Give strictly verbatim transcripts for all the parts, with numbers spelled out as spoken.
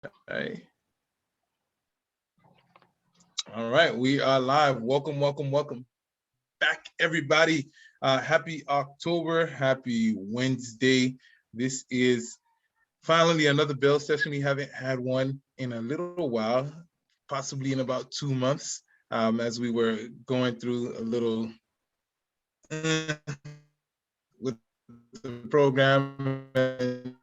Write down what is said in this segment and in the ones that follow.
All right. All right, we are live. Welcome, welcome, welcome back, everybody. Uh, happy October, happy Wednesday. This is finally another bell session. We haven't had one in a little while, possibly in about two months, um, as we were going through a little uh, with the program and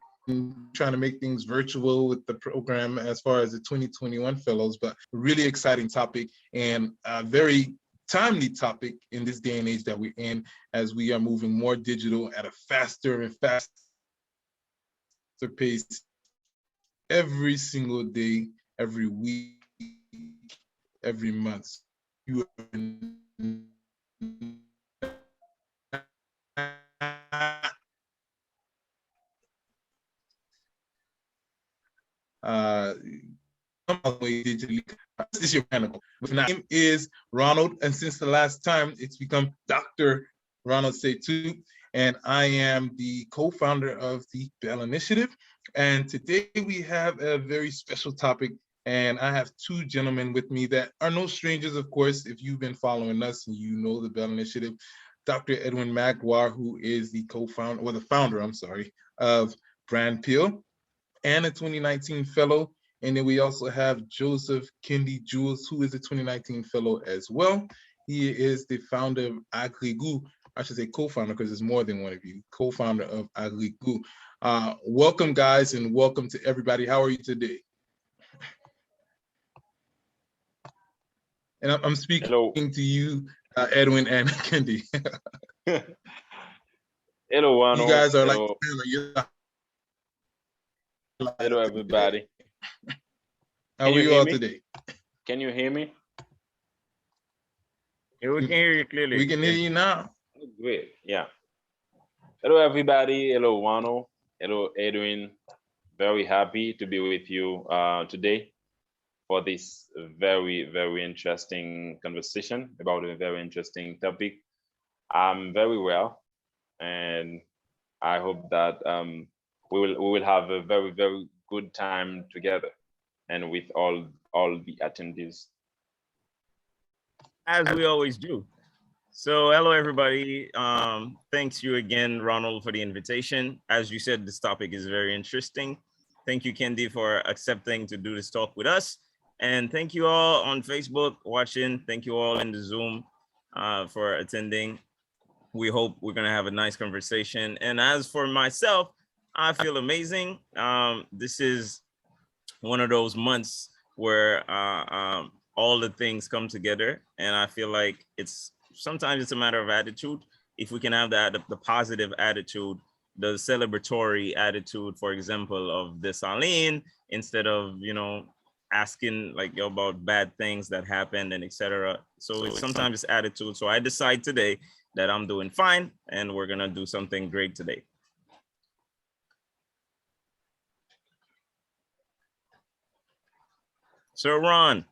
trying to make things virtual with the program as far as the twenty twenty-one fellows, but really exciting topic and a very timely topic in this day and age that we're in, as we are moving more digital at a faster and faster pace every single day, every week, every month. You are not uh, digitally. This is your mechanical. My name is Ronald, and since the last time, it's become Doctor Ronald Seitu, and I am the co-founder of the Bell Initiative. And today we have a very special topic, and I have two gentlemen with me that are no strangers, of course. If you've been following us and you know the Bell Initiative, Doctor Edwin Magloire, who is the co-founder, or the founder, I'm sorry, of Brand Peel, and a twenty nineteen fellow. And then we also have Joseph Kendi Jules, who is a twenty nineteen fellow as well. He is the founder of Agrigou. I should say co-founder because there's more than one of you. Co-founder of Agrigou. Uh, welcome, guys, and welcome to everybody. How are you today? And I'm, I'm speaking Hello. To you, uh, Edwin and Kendi. Hello, Wano. You guys are like Hello. You're Hello, everybody. How are you all today? Can you hear me? Yeah, we can hear you clearly. We can hear you now. Oh, great. Yeah. Hello, everybody. Hello, Wano. Hello, Edwin. Very happy to be with you uh, today for this very, very interesting conversation about a very interesting topic. I'm very well, and I hope that um, we will we will have a very very good time together and with all all the attendees. As we always do. So hello everybody. Um, thanks you again, Ronald, for the invitation. As you said, this topic is very interesting. Thank you, Kendi, for accepting to do this talk with us. And thank you all on Facebook watching. Thank you all in the Zoom uh, for attending. We hope we're going to have a nice conversation. And as for myself, I feel amazing. Um, this is one of those months where uh, um, all the things come together, and I feel like it's sometimes it's a matter of attitude. If we can have that the positive attitude, the celebratory attitude, for example, of Dessalines, instead of you know asking like about bad things that happened and et cetera. So, so it's sometimes it's attitude. So I decide today that I'm doing fine and we're gonna do something great today. Sir Ron.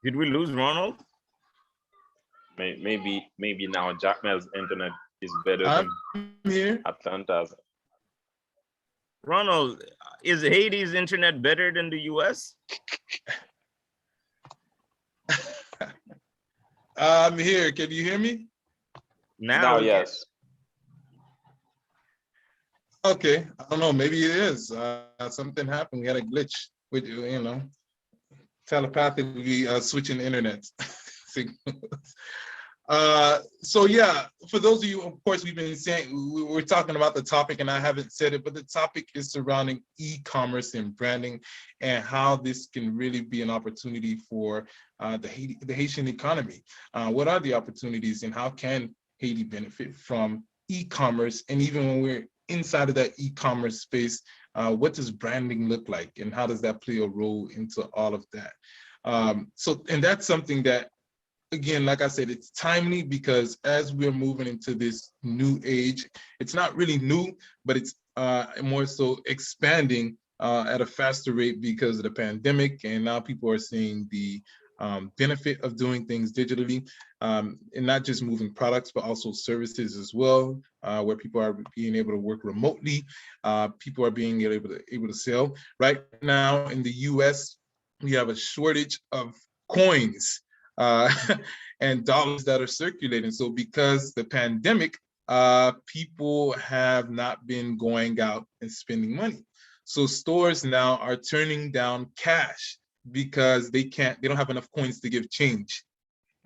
Did we lose Ronald? Maybe maybe now Jackmel's internet is better I'm than here. Atlanta's. Ronald, is Haiti's internet better than the U S? I'm here. Can you hear me? Now, now yes. Okay, I don't know. Maybe it is. Uh, something happened. We had a glitch with you know telepathically uh, switching internet signals. Uh, so yeah, for those of you, of course, we've been saying we- we're talking about the topic, and I haven't said it, but the topic is surrounding e-commerce and branding, and how this can really be an opportunity for uh, the Haiti, the Haitian economy. Uh, what are the opportunities, and how can Haiti benefit from e-commerce? And even when we're inside of that e-commerce space, uh, what does branding look like, and how does that play a role into all of that? Um, so, and that's something that, again, like I said, it's timely because as we're moving into this new age, it's not really new, but it's uh, more so expanding uh, at a faster rate because of the pandemic, and now people are seeing the um, benefit of doing things digitally, um, and not just moving products, but also services as well, uh, where people are being able to work remotely. Uh, people are being able to, able to sell. Right now in the U S, we have a shortage of coins uh, and dollars that are circulating. So because the pandemic, uh, people have not been going out and spending money. So stores now are turning down cash because they can't, they don't have enough coins to give change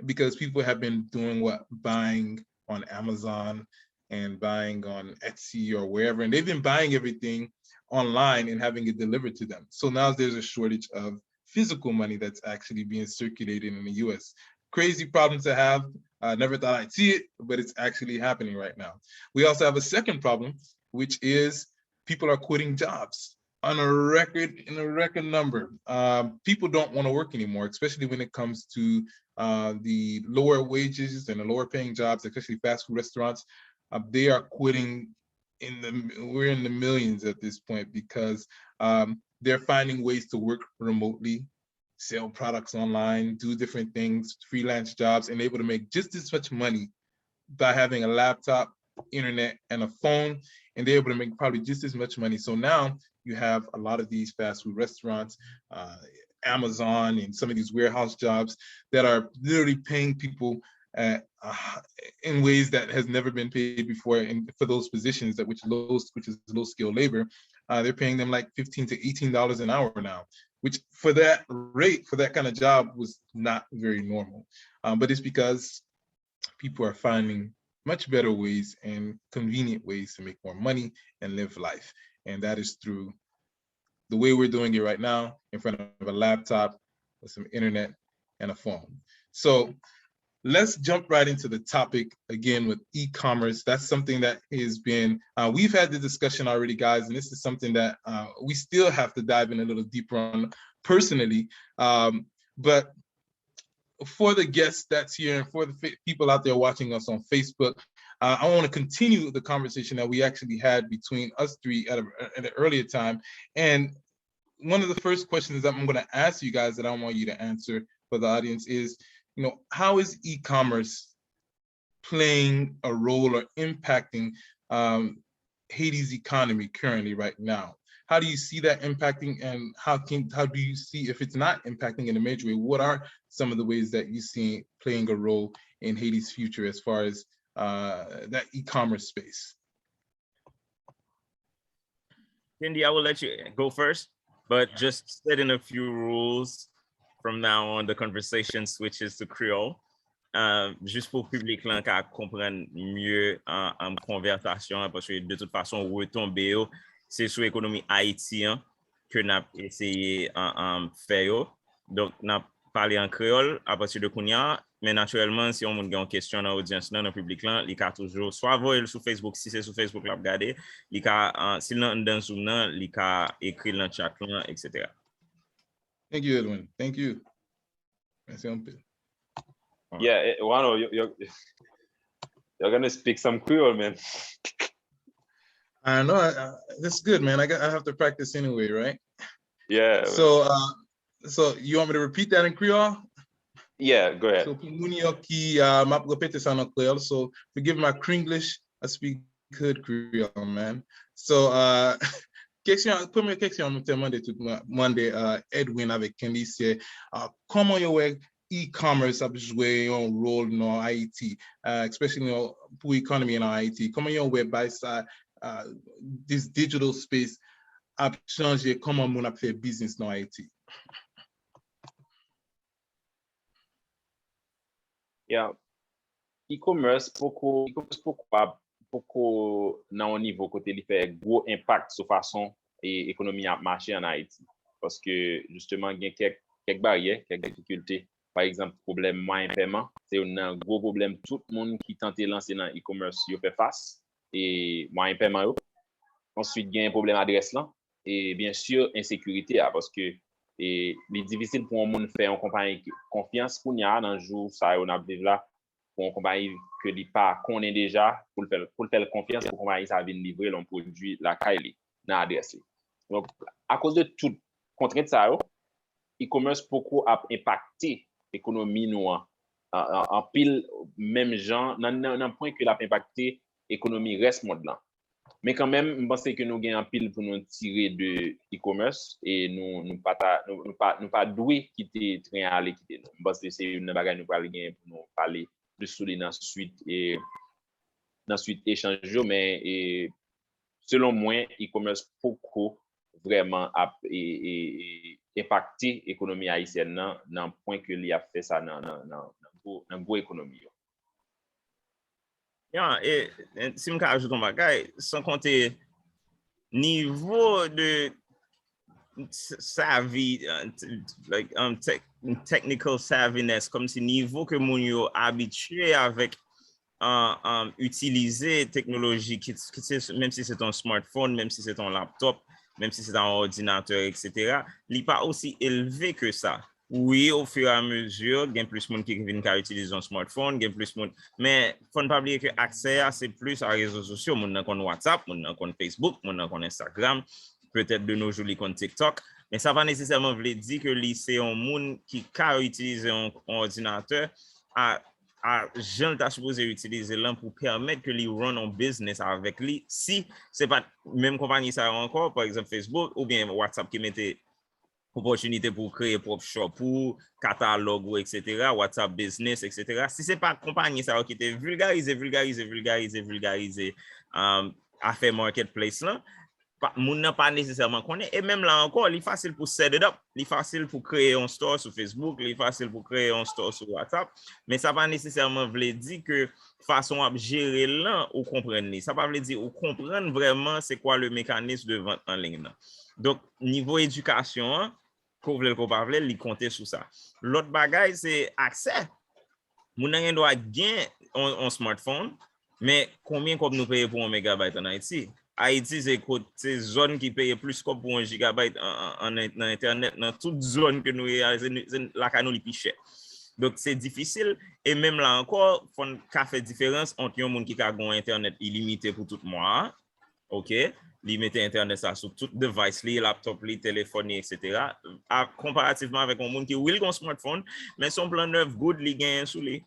because people have been doing what? Buying on Amazon and buying on Etsy or wherever. And they've been buying everything online and having it delivered to them. So now there's a shortage of physical money that's actually being circulated in the U S. Crazy problem to have. I never thought I'd see it, but it's actually happening right now. We also have a second problem, which is people are quitting jobs on a record in a record number. Um, people don't want to work anymore, especially when it comes to uh, the lower wages and the lower paying jobs, especially fast food restaurants. Uh, they are quitting in the we're in the millions at this point because um, they're finding ways to work remotely, sell products online, do different things, freelance jobs, and able to make just as much money by having a laptop, internet, and a phone, and they're able to make probably just as much money. So now you have a lot of these fast food restaurants, uh, Amazon, and some of these warehouse jobs that are literally paying people uh, uh, in ways that has never been paid before. And for those positions that which low, which is low skilled labor, uh, they're paying them like fifteen to eighteen dollars an hour now, which for that rate, for that kind of job, was not very normal. Um, but it's because people are finding much better ways and convenient ways to make more money and live life. And that is through the way we're doing it right now in front of a laptop with some internet and a phone. So let's jump right into the topic again with e-commerce. That's something that has been, uh, we've had the discussion already, guys, and this is something that uh, we still have to dive in a little deeper on personally. Um, but for the guests that's here and for the people out there watching us on Facebook, uh, I want to continue the conversation that we actually had between us three at, a, at an earlier time. And one of the first questions that I'm going to ask you guys that I want you to answer for the audience is, you know, how is e-commerce playing a role or impacting um, Haiti's economy currently right now? How do you see that impacting, and how can how do you see if it's not impacting in a major way? What are some of the ways that you see playing a role in Haiti's future as far as uh, that e-commerce space? Cindy, I will let you go first, but just setting a few rules from now on, the conversation switches to Creole. Uh, jis pou piblik lan ka konprann mye uh, um, konvèsasyon an, paske de tout fason retonbe yo se sou ekonomi Ayiti an ke n ap eseye uh, um, fè yo. Donk n ap pale an kreyòl apati de kounye a, men natirèlman si yon moun gen yon kesyon nan odyans lan, nan piblik lan, li ka toujou swa voye l sou Facebook, si se sou Facebook l ap gade, li ka, uh, si l nan anndan Zoom nan, li ka ekri l nan chat lan, et cetera. Thank you, Edwin. Thank you. Mèsi anpil. Yeah, eh, Wano, you, you're, you're gonna speak some Creole, man. I know. I, I, that's good, man. I got, I have to practice anyway, right? Yeah. So, uh, so you want me to repeat that in Creole? Yeah, go ahead. So pou moun yo ki, uh, m ap repete sa nan kreyòl. So forgive my Kringlish, I speak hood Creole, man. So uh, kesyon, premye kesyon nou te mande tout mande uh, Edwin avèk Candy se uh, kòman yo wè e-commerce ap jwe yon ròl nan Ayiti, uh, especially pou economy nan Ayiti. Kòman yo wè bay sa, uh, this digital space ap chanje kòman moun ap fè business nan Ayiti? Yeah. E-commerce poko, e-commerce poko ap, poko nan yon nivo kote li fè gwo enpak sou fason e, ekonomi ap mache an Ayiti. Paske jisteman gen kèk, kèk baryè, kèk difikilte. Pa egzanp, pwoblèm mwayen pèman, se youn nan gwo pwoblèm tout moun ki tante lanse nan e-commerce yo fè fas. E mwayen pèman yo. Answit, gen pwoblèm adrès lan. E byen si, ensekirite a, paske e, li difisil pou yon moun fè yon konpayi konfyans kounye a nan jou sa yo n ap viv la, pou yon konpayi ke li pa konnen deja, pou l fè l, pou l fè l konfyans pou konpayi sa vin livre l yon pwodui lakay li, nan adrès li. Donk, akoz de tout kontrent sa yo, e-commerce poko ap enpakte ekonomi nou an anpil, menm jan nan, nan, nan pwen ke l ap enpakte ekonomi rès mond lan. Men kanmenm, m panse ke nou gen anpil pou nou tire de e-commerce e nou, nou pa ta, nou, nou pa, nou pa dwe kite tren ale kite nou. M panse se youn nan bagay nou pral gen pou nou pale plis sou li nan swit e nan swit echanj yo, men e, selon mwen, e-commerce poko vrèman ap e, e, e, enpakte ekonomi ayisyèn nan nan pwen ke li ap fè sa nan, nan, nan, nan gwo, nan gwo ekonomi yo. Ya, e, e si m ka ajoute yon bagay, san konte nivo de savi, uh, like, um, tech, technical savviness, kòmsi nivo ke moun yo abitye avèk uh, um, itilize teknoloji, ki, ki se, menm si se yon smartphone, menm si se yon laptop, menm si se yon òdinatè, et cetera, li pa osi elve ke sa. Wi, ofiramezi, gen plis moun ki vin ka itilize yon smartphone, gen plis moun. Men, fò n pa bliye ke aksè a, se plis a rezo sosyo. Moun nan konn WhatsApp, moun nan konn Facebook, moun nan konn Instagram, petèt de nos jours, li konn TikTok. Men sa pa nesesèman vle di ke li se yon moun ki ka itilize yon, yon òdinatè a, a jan l ta sipoze itilize l lan pou pèmèt ke li run yon business avèk li. Si se pa t menm konpayi sa yo ankò, pa egzanp Facebook oubyen WhatsApp ki mete opòtinite pou w kreye pwòp shop ou, katalòg ou, et cetera, WhatsApp Business, et cetera. Si se pa konpayi sa yo ki te vilgarize, vilgarize, vilgarize, vilgarize um, afè marketplace lan, pa, moun nan pa nesesèman konnen. E menm la ankò, li fasil pou set it up. Li fasil pou kreye yon store sou Facebook, li fasil pou kreye yon store sou WhatsApp. Men sa pa nesesèman vle di ke fason w ap jere l lan, ou konprann li. Sa pa vle di ou konprann vrèman se kwa le mécanisme de vente en ligne nan. Donk, nivo edikasyon an, ke w vle l ke w pa vle l, li konte sou sa. Lòt bagay, se aksè. Moun nan gen dwa gen yon, yon smartphone, men konbyen kòb nou peye pou yon megabyte ann Ayiti? Ayiti se kot, se zòn ki peye plis kòb pou yon gigabyte an, an, an, nan entènèt, nan tout zòn ke nou ye a, se, se lakay nou li pi chè. Donk, se difisil. E menm la ankò, fò n ka fè diferans ant yon moun ki ka gen yon entènèt ilimite pou tout mwa a, ok, li mete entènèt sa sou tout device li, laptop li, telefòn li, et cetera. A, konparativman avèk yon moun ki, wi, l gen yon smartphone, men se yon plan nèf goud li genyen sou li.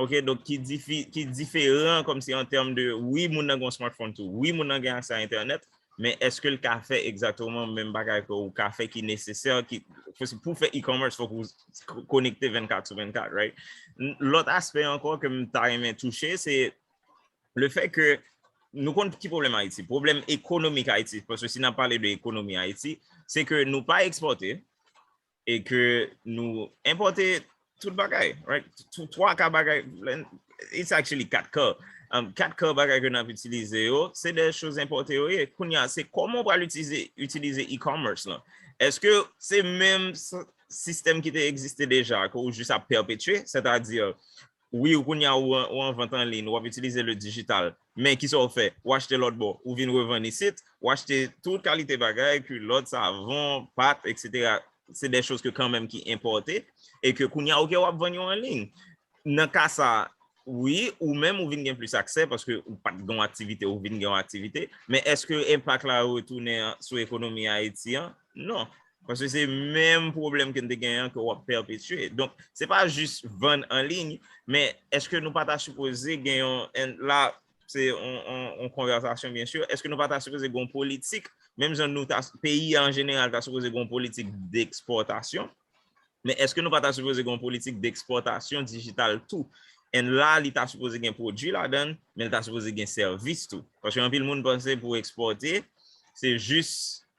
Ok, donk ki, difi, ki diferan kòmsi an tèm de, wi, moun nan gen yon smartphone tou, wi, moun nan gen aksè a entènèt, men èske l ka fè egzakteman menm bagay ke ou ka fè ki nesesè, ki, pou fè e-commerce, fòk ou konekte vennkat sou vennkat, right? Lòt aspè ankò ke m ta renmen touche, se le fait que nou konn ki pwoblèm Ayiti, pwoblèm ekonomik Ayiti, paske si n ap pale de ekonomi Ayiti, se ke nou pa ekspòte e ke nou enpòte tout bagay, right? Twa ka bagay, it's actually kat ka. Um, kat ka bagay ke n ap itilize yo, se de choz enpòte yo ye. Kounye a, se kòman w pral itilize, itilize e-commerce lan. Èske se menm sistèm ki te egziste deja, ke ou jis ap pèpetye, sètadi, wi, ou kounye a ou an vant an liy, ou ap itilize le digital. Men kisa w fè? Ou achte lòt bò, ou vin revann isit, ou achte tout kalite bagay, kilòt, savon, pat, et cetera. Se de choz ke kanmenm ki enpòte e ke kounye a, ok, w ap vann yo an liy. Nan ka sa, wi, ou menm ou vin gen plis aksè paske ou pa t gen yon aktivite, ou vin gen yon aktivite. Men èske enpak la retounen sou ekonomi Ayiti an? Non. Paske se menm pwoblèm ke n te genyen an ke w ap pèpetye. Donk, se pa jis vann an liy, men èske nou pa ta sipoze gen yon, la, se yon, yon, yon konvèsasyon, byen si, èske nou pa ta sipoze gen yon politik, menm jan nou ta, peyi an jeneral ta sipoze gen yon politik dekspòtasyon, men èske nou pa ta sipoze gen yon politik dekspòtasyon dijital tou? And la, li ta sipoze gen pwodui ladan l, men li ta sipoze gen sèvis tou. Paske anpil moun panse pou ekspòte, se jis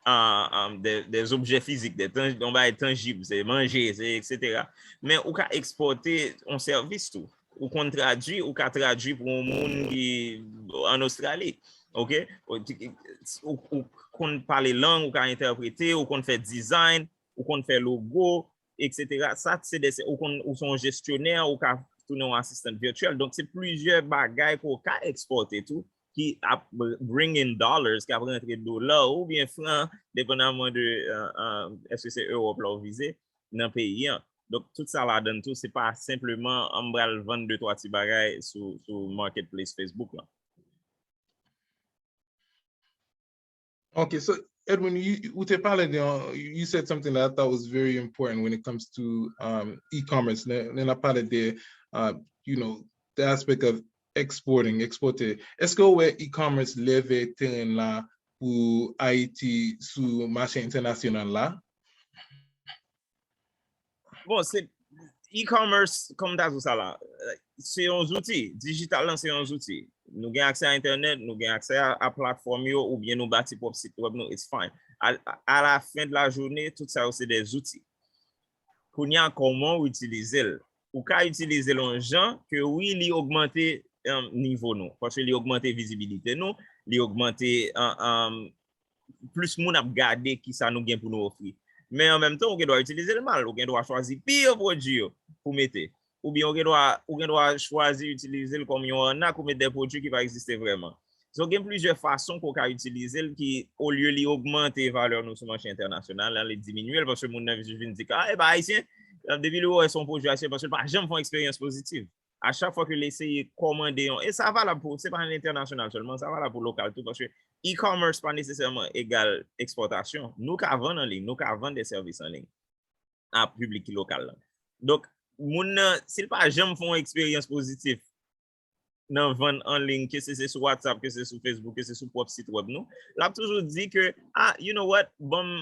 uh, um, des, des objets physiques, des tanj, yon bagay tanjib, se manje, se et cetera. Men ou ka ekspòte yon sèvis tou. Ou konn tradui, ou ka tradui pou yon moun ki an Ostrali. Ok? Ou, ou, ou konn pale lang, ou ka entèprete, ou konn fè design, ou konn fè logo, et cetera. Sa, se de, ou konn, ou se yon jesyonè, ou ka tounen yon asistan vityèl. Donk, se plizyè bagay ke w ka ekspòte tou, ki ap bring in dollars, ki ap rantre dola oubyen fran, depandaman de uh, uh, èske se Ewòp la w vize, nan peyi an. Donk, tout sa ladan tou, se pa senpleman an m pral vann de twa ti bagay sou, sou marketplace Facebook lan. Ok, so, Edwin, you, ou te pale de, you said something that I thought was very important when it comes to um, e-commerce. Lè, lè n ap pale de, uh, you know, the aspect of exporting, ekspòte. Èske ou wè e-commerce leve teren la pou Ayiti sou mache entènasyonal la? Bon, se e-commerce, kòm m ta di w sa la, se yon zouti. Dijital lan se yon zouti. Nou gen aksè a entènèt, nou gen aksè a, a platfòm yo, oubyen nou bati pwòp sit wèb nou, it's fine. A, a la fen de la jounen, tout sa yo se de zouti. Kounye a, kòman w itilize l? Ou ka itilize l yon jan ke wi, li ogmante um, nivo nou, paske li ogmante vizibilite nou, li ogmante um, um, plis moun ap gade ki sa nou gen pou nou ofri. Men an menm tan, ou gen dwa itilize l mal, ou gen dwa chwazi pi yo pwodui yo pou mete. Oubyen ou gen dwa, ou gen dwa chwazi itilize l kòm yon anak ou met de pwodui ki pa egziste vrèman. So gen plizyè fason ke w ka itilize l ki, olye li ogmante valè nou sou mache entènasyonal la, li diminye l paske moun nan jis vin di ke ah, e pa ayisyen, depi li wè se yon pwodui ayisyen paske li pa janm fè yon eksperyans pozitiv. A chak fwa ke l eseye kòmande yon, e sa valab pou, se pa an entènasyonal sèlman, sa valab pou lokal tou, paske e-commerce pa nesesèman egal ekspòtasyon. Nou ka vann an liy, nou ka vann de sèvis an liy a piblik ki lokal lan. Donk, moun nan, si l pa janm fè yon eksperyans pozitif nan vann an liy, ke se, se sou WhatsApp, ke se sou Facebook, ke se sou pwòp sit wèb nou, l ap toujou di ke, ah, you know what, ban m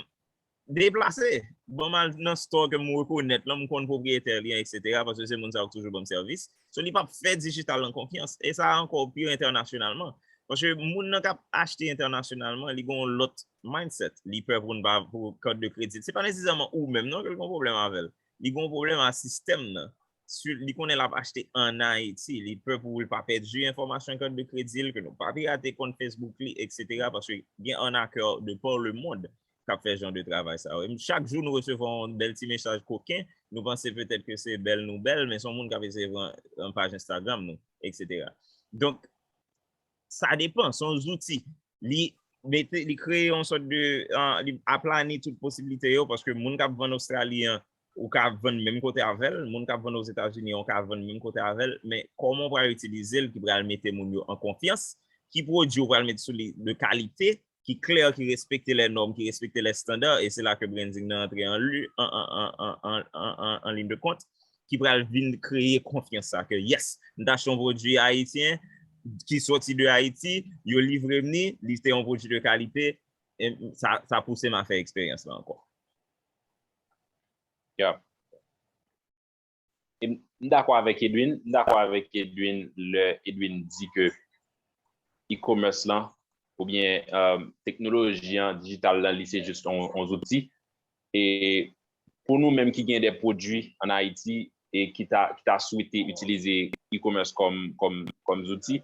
deplase. Ban m al nan store ke m rekonèt lan, m konn pwopriyetè li an, etsetera, paske se moun sa yo k toujou ban m sèvis. So, li p ap fè dijital lan konfyans. E sa ankò pi entènasyonalman. Paske moun nan k ap achte entènasyonalman, li gen yon lòt mindset. Li pè pou n pa, pou kat de kredi. Se pa nesesèman ou menm non ke l gen yon pwoblèm avè l. Li gen yon pwoblèm a sistèm nan. Li konnen l ap achte ann Ayiti. Li pè pou l pa pèdi enfòmasyon kat de kredi l, ke nou pa pirate kont Facebook li, etsetera. Paske gen arnaqueur de par le monde k ap fè jan de travay sa yo. E chak jou nou resevwa yon bèl ti mesaj koken, nou panse petèt ke se bèl nouvèl, men se yon moun k ap eseye pran yon paj Instagram nou, etsetera. Donk, sa depan, se yon zouti. Li mete, li kreye yon sòt de, uh, li aplani tout posiblite yo, paske moun k ap vann Ostrali an, ou ka vann menm kote avè l, moun k ap vann Ozetazini an, ou ka vann menm kote avè l, men kòman w pral itilize l ki pral mete moun yo an konfyans, ki pwodui w pral mete sou li de kalite, ki klè, ki respekte lè nòm, ki respekte lè standar, e se la ke branding nan antre an, an, an, an, an, an, an, an liy de kont, ki pral vin kreye konfyans sa ke yes, m ta achte yon pwodui ayisyen ki soti de Ayiti, yo livre m li, li te yon pwodui de kalite, e sa, sa pouse m a fè eksperyans la ankò. Yeah. M dakò avèk Edwin, m dakò avèk Edwin lè Edwin di ke e-commerce lan oubyen teknoloji an, dijital lan, li se jis yon zouti. E pou nou menm ki gen de pwodui ann Ayiti e ki ta, ki ta swete itilize e-commerce kòm, kòm, kòm zouti,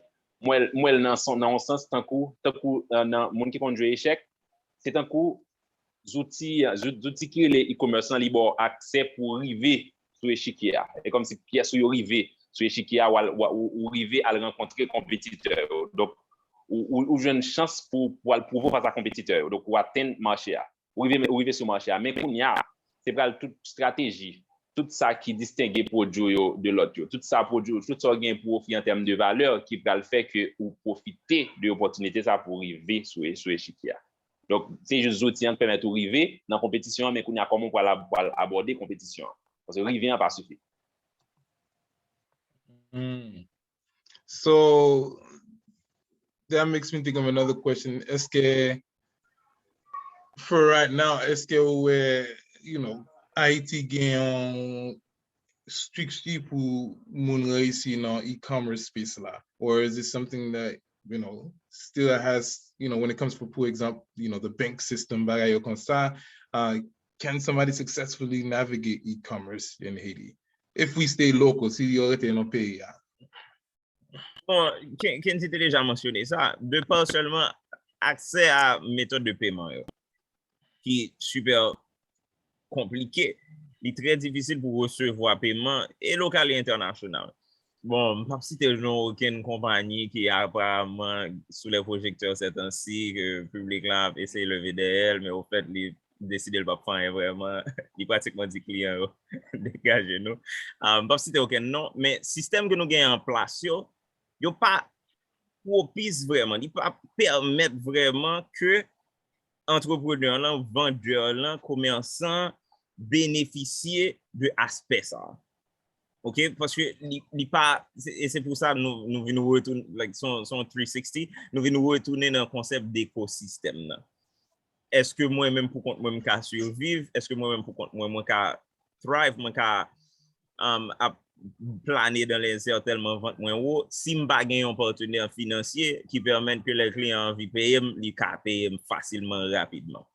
m wè l nan yon sans tankou, tankou nan moun ki konn jwe echèk, se tankou zouti, zouti ki rele e-commerce lan, li ba w aksè pou w rive sou echikye a. E kòmsi pyès ou yo rive sou echikye a, ou rive al rankontre konpetitè yo. Donk, ou, ou, ou jwenn chans pou, pou al pwouve w fas a konpetitè yo. Donk, ou atenn mache a. Ou rive, ou rive sou mache a. Men kounye a, se pral tout estrateji, tout sa ki distenge pwodui w yo de lòt yo. Tout sa pwodui w, tout sa w gen pou ofri an tèm de valè ki pral fè ke ou pwofite de opòtinite sa pou w rive sou, sou echikye a. Donk, se jis zouti an k pèmèt ou rive nan konpetisyon an, men kounye a kòman w pral abòde konpetisyon an. Paske rive an pa sifi. Mm. So, that makes me think of another question. Èske, for right now, èske ou wè, you know, Ayiti gen yon strikti pou moun reyisi nan e-commerce space la? Or is it something that, you know, still has, you know, when it comes for, pou egzanp, you know, the bank system, bagay yo konsa, uh, can somebody successfully navigate e-commerce in Haiti? If we stay local, si yo rete nan peyi a. Bon, Kendy te deja mansyone sa, de pa sèlman aksè a metòd de peman yo, ki sipè konplike. Li trè difisil pou resevwa peman, e lokal e entènasyonal. Bon, m p ap site non okenn konpayi ki aparaman sou lè pwojektè sètansi, ke piblik la ap eseye leve dèyè l, men ofèt, li deside l p ap fè anyen vrèman. Li pratikman di kliyan yo, degaje nou. M p ap site okenn non, men sistèm ke nou genyen an plas yo, yo pa pwopis vrèman, li pa pèmèt vrèman ke antreprenè lan, vandè lan, komèsan benefisye de aspè sa. Ok, paske li, li pa, e se pou sa nou, nou vin retounen, like, son, son three sixty, nou vin retounen nan konsèp de ekosistèm nan. Èske mwen menm pou kont mwen m ka swiviv? Èske mwen menm pou kont mwen, mwen ka thrive, mwen ka um, ap plane dan lèzè tèlman vant mwen wo? Si m pa gen yon patnè finansye ki pèmèt ke lè kliyan anvi peye m, li ka peye m fasilman, rapidman.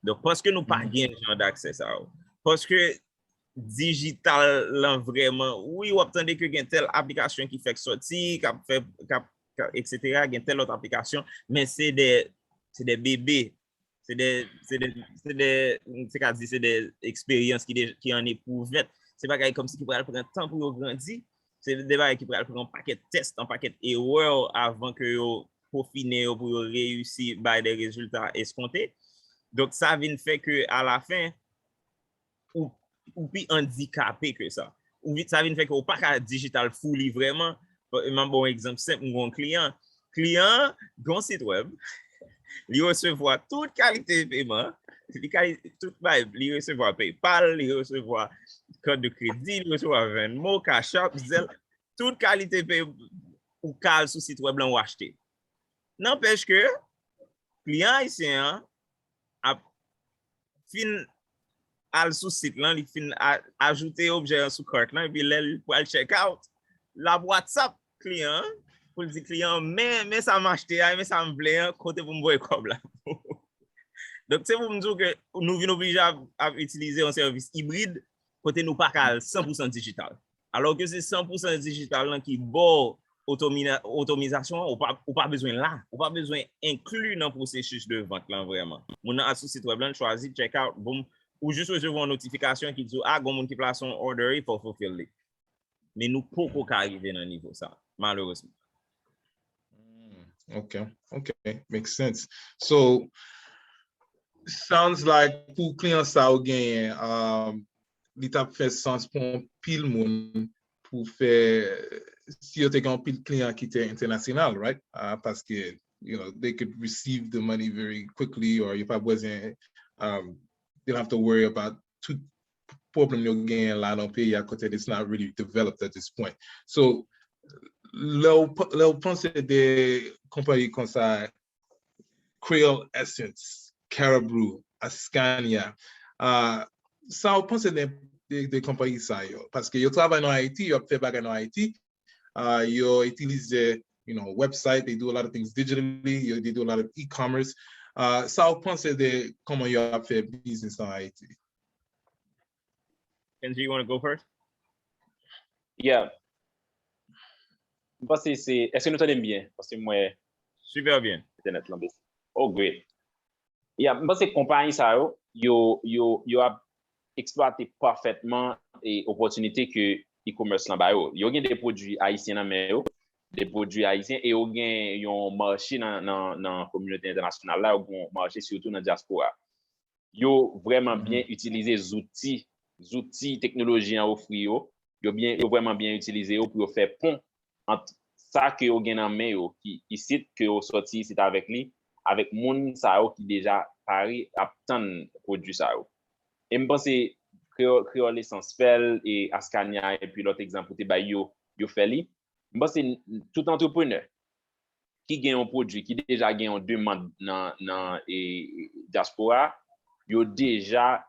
Donk, paske nou pa gen jan d'aksè sa yo, paske dijital lan vrèman, wi, w ap tande ke gen tèl aplikasyon ki fèk sòti, k ap fè, k ap, k ap, etsetera, gen tèl lòt aplikasyon, men se de, se de bebe, se de, se de, se de, se ka di se de eksperyans ki, de, ki an eprouvèt. Se bagay kòmsi ki pral pran tan pou yo grandi. Se de bagay ki pral pran yon pakèt tès, yon pakèt erè avan ke yo pofine yo pou yo reyisi bay de rezilta eskonte. Donk, sa vin fè ke alafen, ou, ou pi andikape ke sa. Ou, sa vin fè ke ou pa ka dijital fully vrèman. M ap ba w yon egzanp senp, m gen yon kliyan. Kliyan an gen yon sit wèb, li resevwa tout kalite peman, li ka, tout bay, li resevwa PayPal, li resevwa kart de kredi, li resevwa Venmo, Cash App, Zelle, tout kalite peman ou ka al sou sit wèb lan ou achte. Nanpèch ke kliyan ayisyen an ap fin al sou sit lan, li fin a, ajoute objè an sou cart lan, epi lè l pral check out, l ap WhatsApp kliyan an pou l di kliyan an, men, men sa m achte a, men sa m vle an, kote pou m voye kòb la? Donk, se pou m di w ke nou vin oblije ap, ap itilize yon sèvis ibrid kote nou pa ka al san pou san dijital. Alò ke se san pou san dijital lan ki ba w otomina-, otomizasyon an, ou pa, ou pa bezwen la. Ou pa bezwen enkli nan pwosesis de vant lan vrèman. Moun nan al sou sit wèb lan, l chwazi, check out, boom, ou jis resevwa yon notifikasyon ki di w, a, gon moun ki plase yon order, e fò w fulfill li. Men nou poko ka rive nan nivo sa, malerezman. Mm, ok, ok, makes sense. So, sounds like pou kliyan sa ou genyen, um, li t ap fè sans pou yon pil moun pou fè, si yo te gen yon pil kliyan ki te entènasyonal, right? Uh, paske, you know, they could receive the money very quickly, or yo pa bezwen, um, they don't have to worry about tout pwoblèm yo genyen la nan peyi a kote it's not really developed at this point. So, lè w, lè w panse de konpayi konsa, Creole Essence, Caribou, Ascania, uh, sa w panse de, de, de konpayi sa yo? Paske yo travay nan Ayiti, yo ap fè bagay nan Ayiti, uh, yo itilize, you know, website, they do a lot of things digitally, they do a lot of e-commerce. Uh, sa w panse de kòman yo ap fè biznis an Ayiti? Kenji, you want to go first? Yeah. M panse se, èske nou tande m byen? Paske m wè Super byen. Entènèt lan bese. Oh, great. Yeah, m panse konpayi sa yo, yo, yo, yo ap eksplwate pafètman e opòtinite ke e-commerce lan ba yo. Yo gen de pwodui ayisyen nan men yo, de pwodui ayisyen, e yo gen yon mache nan, nan, nan kominote entènasyonal la, yo gen yon mache sitou nan dyaspora. Yo vrèman byen itilize zouti, zouti teknoloji an ofri yo, yo byen, yo vrèman byen itilize yo pou yo fè pon ant sa ke yo gen nan men yo, ki isit, ke yo sòti isit avèk li, avèk moun sa yo ki deja pare ap tann pwodui sa yo. E m panse Creole, Creole Essence fè l, e Ascania, epi lòt egzanp ou te bay yo, yo fè li. M panse tout antreprenè ki gen yon pwodui, ki deja gen yon demann nan, nan e, dyaspora, yo deja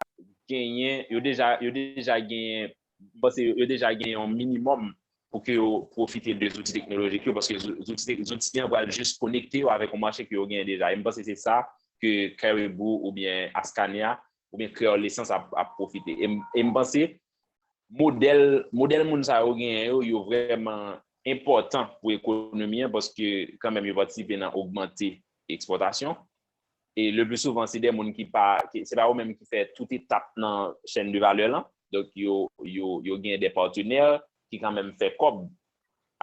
genyen, yo deja, yo deja genyen, m panse yo deja gen yon minimòm pou ke yo pwofite de zouti teknolojik yo, paske zouti, zouti an pral jis konekte yo avèk yon mache ke yo genyen deja. E m panse se sa ke Caribou oubyen Ascania oubyen Creole Essence ap, ap pwofite. E m, e m panse modèl, modèl moun sa yo genyen yo, yo vrèman enpòtan pou ekonomi an, paske kanmenm yo patisipe nan ogmante ekspòtasyon. E le pli souvan, se de moun ki pa, ki, se pa yo menm ki fè tout etap nan chèn de valè lan. Donk, yo, yo, yo gen de patenè ki kanmenm fè kòb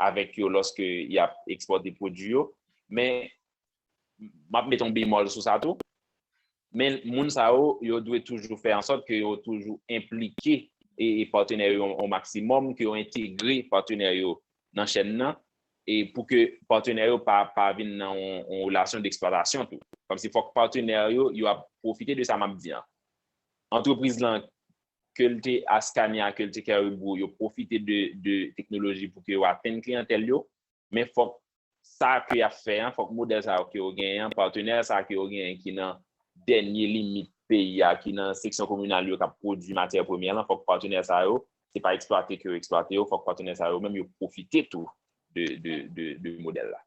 avèk yo lòske y ap ekspòte pwodui yo. Men, m ap mete yon bemòl sou sa tou. Men moun sa yo, yo dwe toujou fè ansòt ke yo toujou enplike e, e patenè yo yon maksimòm, ke yo entegre patenè yo nan chèn nan. e pou ke patnè yo pa, pa vin nan yon, yon relasyon deksplwatasyon tou. Kòmsi fòk patnè yo, yo ap pwofite de sa m ap di an. Antrepriz lan, ke l te Ascania, ke l te Caribou, yo pwofite de, de teknoloji pou ke yo atenn kliyantèl yo, men fòk sa ke y ap fè an, fòk modèl sa yo ke yo genyen an, patnè sa ke yo genyen ki nan dènye limit peyi a, ki nan seksyon kominal yo k ap pwodui matyè premyè lan, fòk patnè sa yo, se pa eksplwate ke yo eksplwate yo, fòk patnè sa yo menm yo pwofite tou de, de, de, de modèl la.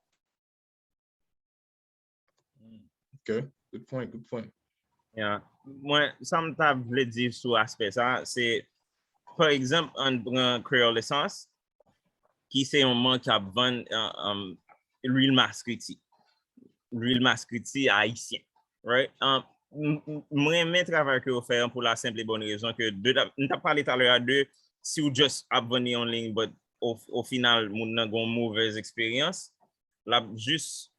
Ok, good point, good point. Yeah. Mwen, sa m ta vle di sou aspè sa, se, pa egzanp, ann pran Creole Essence, ki se yon mank k ap vann um, lwil maskriti. Lwil maskriti ayisyen. Right? Um, m renmen travay ke yo fè an pou la senp e bòn rezon ke de, m t ap pale talè a de si w just ap vann li an liy, but o final, moun nan gen yon movèz eksperyans, l ap jis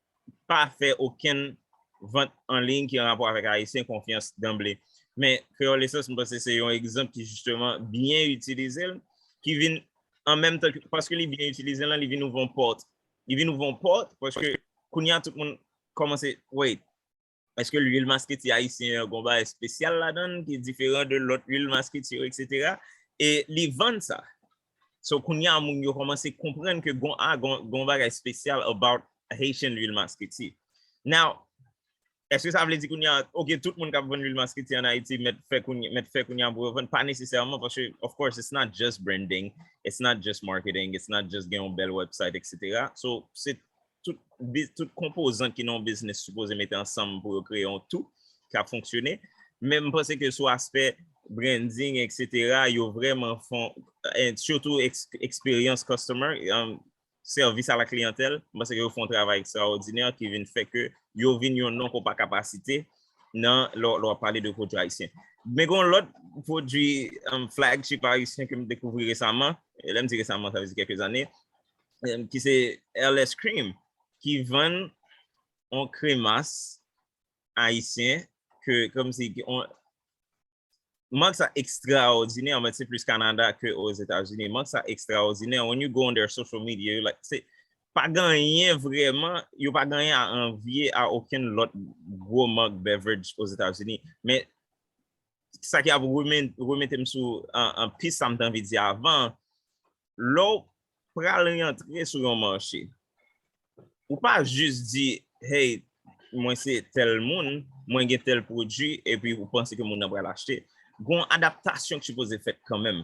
pa fè okenn vant an liy ki an rapò avèk Ayisyen konfyans danble. Men Creole Essence, m panse se yon egzanp ki jisteman byen itilize l, ki vin an menm tan, paske li byen itilize l, li vin ouvè yon pòt. Li vin ouvè yon pòt, paske kounye a tout moun kòmanse, wait, èske lwil maskriti ayisyen an gen yon bagay espesyal ladan l ki diferan de lòt lwil maskriti yo, etsetera. E li vann sa. So kounye a moun yo kòmanse konprann ke gon a gon, gon bagay espesyal about Haitian lwil maskriti. Now, èske sa vle di kounye a, ok, tout moun k ap vann lwil maskriti an Ayiti mèt fè kounye, mèt fè kounye a pou yo vann? Pa nesesèman, paske, of course, it's not just branding, it's not just marketing, it's not just gen yon bèl website, etsetera. So, se tout, tout konpozan ki nan yon biznis sipoze mete ansanm pou yo kreye yon tou ki ap fonksyone. Men m panse ke sou aspè branding, etsetera, yo vrèman fon, sitou eksperyans customer, sèvis a la kliyantèl, m panse ke yo fè yon travay ekstraòdinè ki vin fè ke yo vin yon non ke w pa ka pa site nan lè w ap pale de pwodui ayisyen. Men gen yon lòt pwodui flagship ayisyen ke m dekouvri resaman, lè m di resaman, sa vle di kèk zane, ki se L S Cream, ki vann yon kremas ayisyen ke kòmsi mank sa ekstraòdinè, mwen se plis Kanada ke Ozetazini. Mank sa ekstraòdinè. When you go on their social media, you like, se pa gen anyen vrèman, yo pa gen anyen a anvye a okenn lòt gwo mank beverage Ozetazini. Men sa ki ap remete m sou an pis sa m te anvi di avan, lè w pral rantre sou yon mache, ou pa jis di, hey, mwen se tèl moun, mwen gen tèl pwodui, epi ou panse ke moun nan pral achte. Gon adaptasyon ki sipoze fèt kanmenm.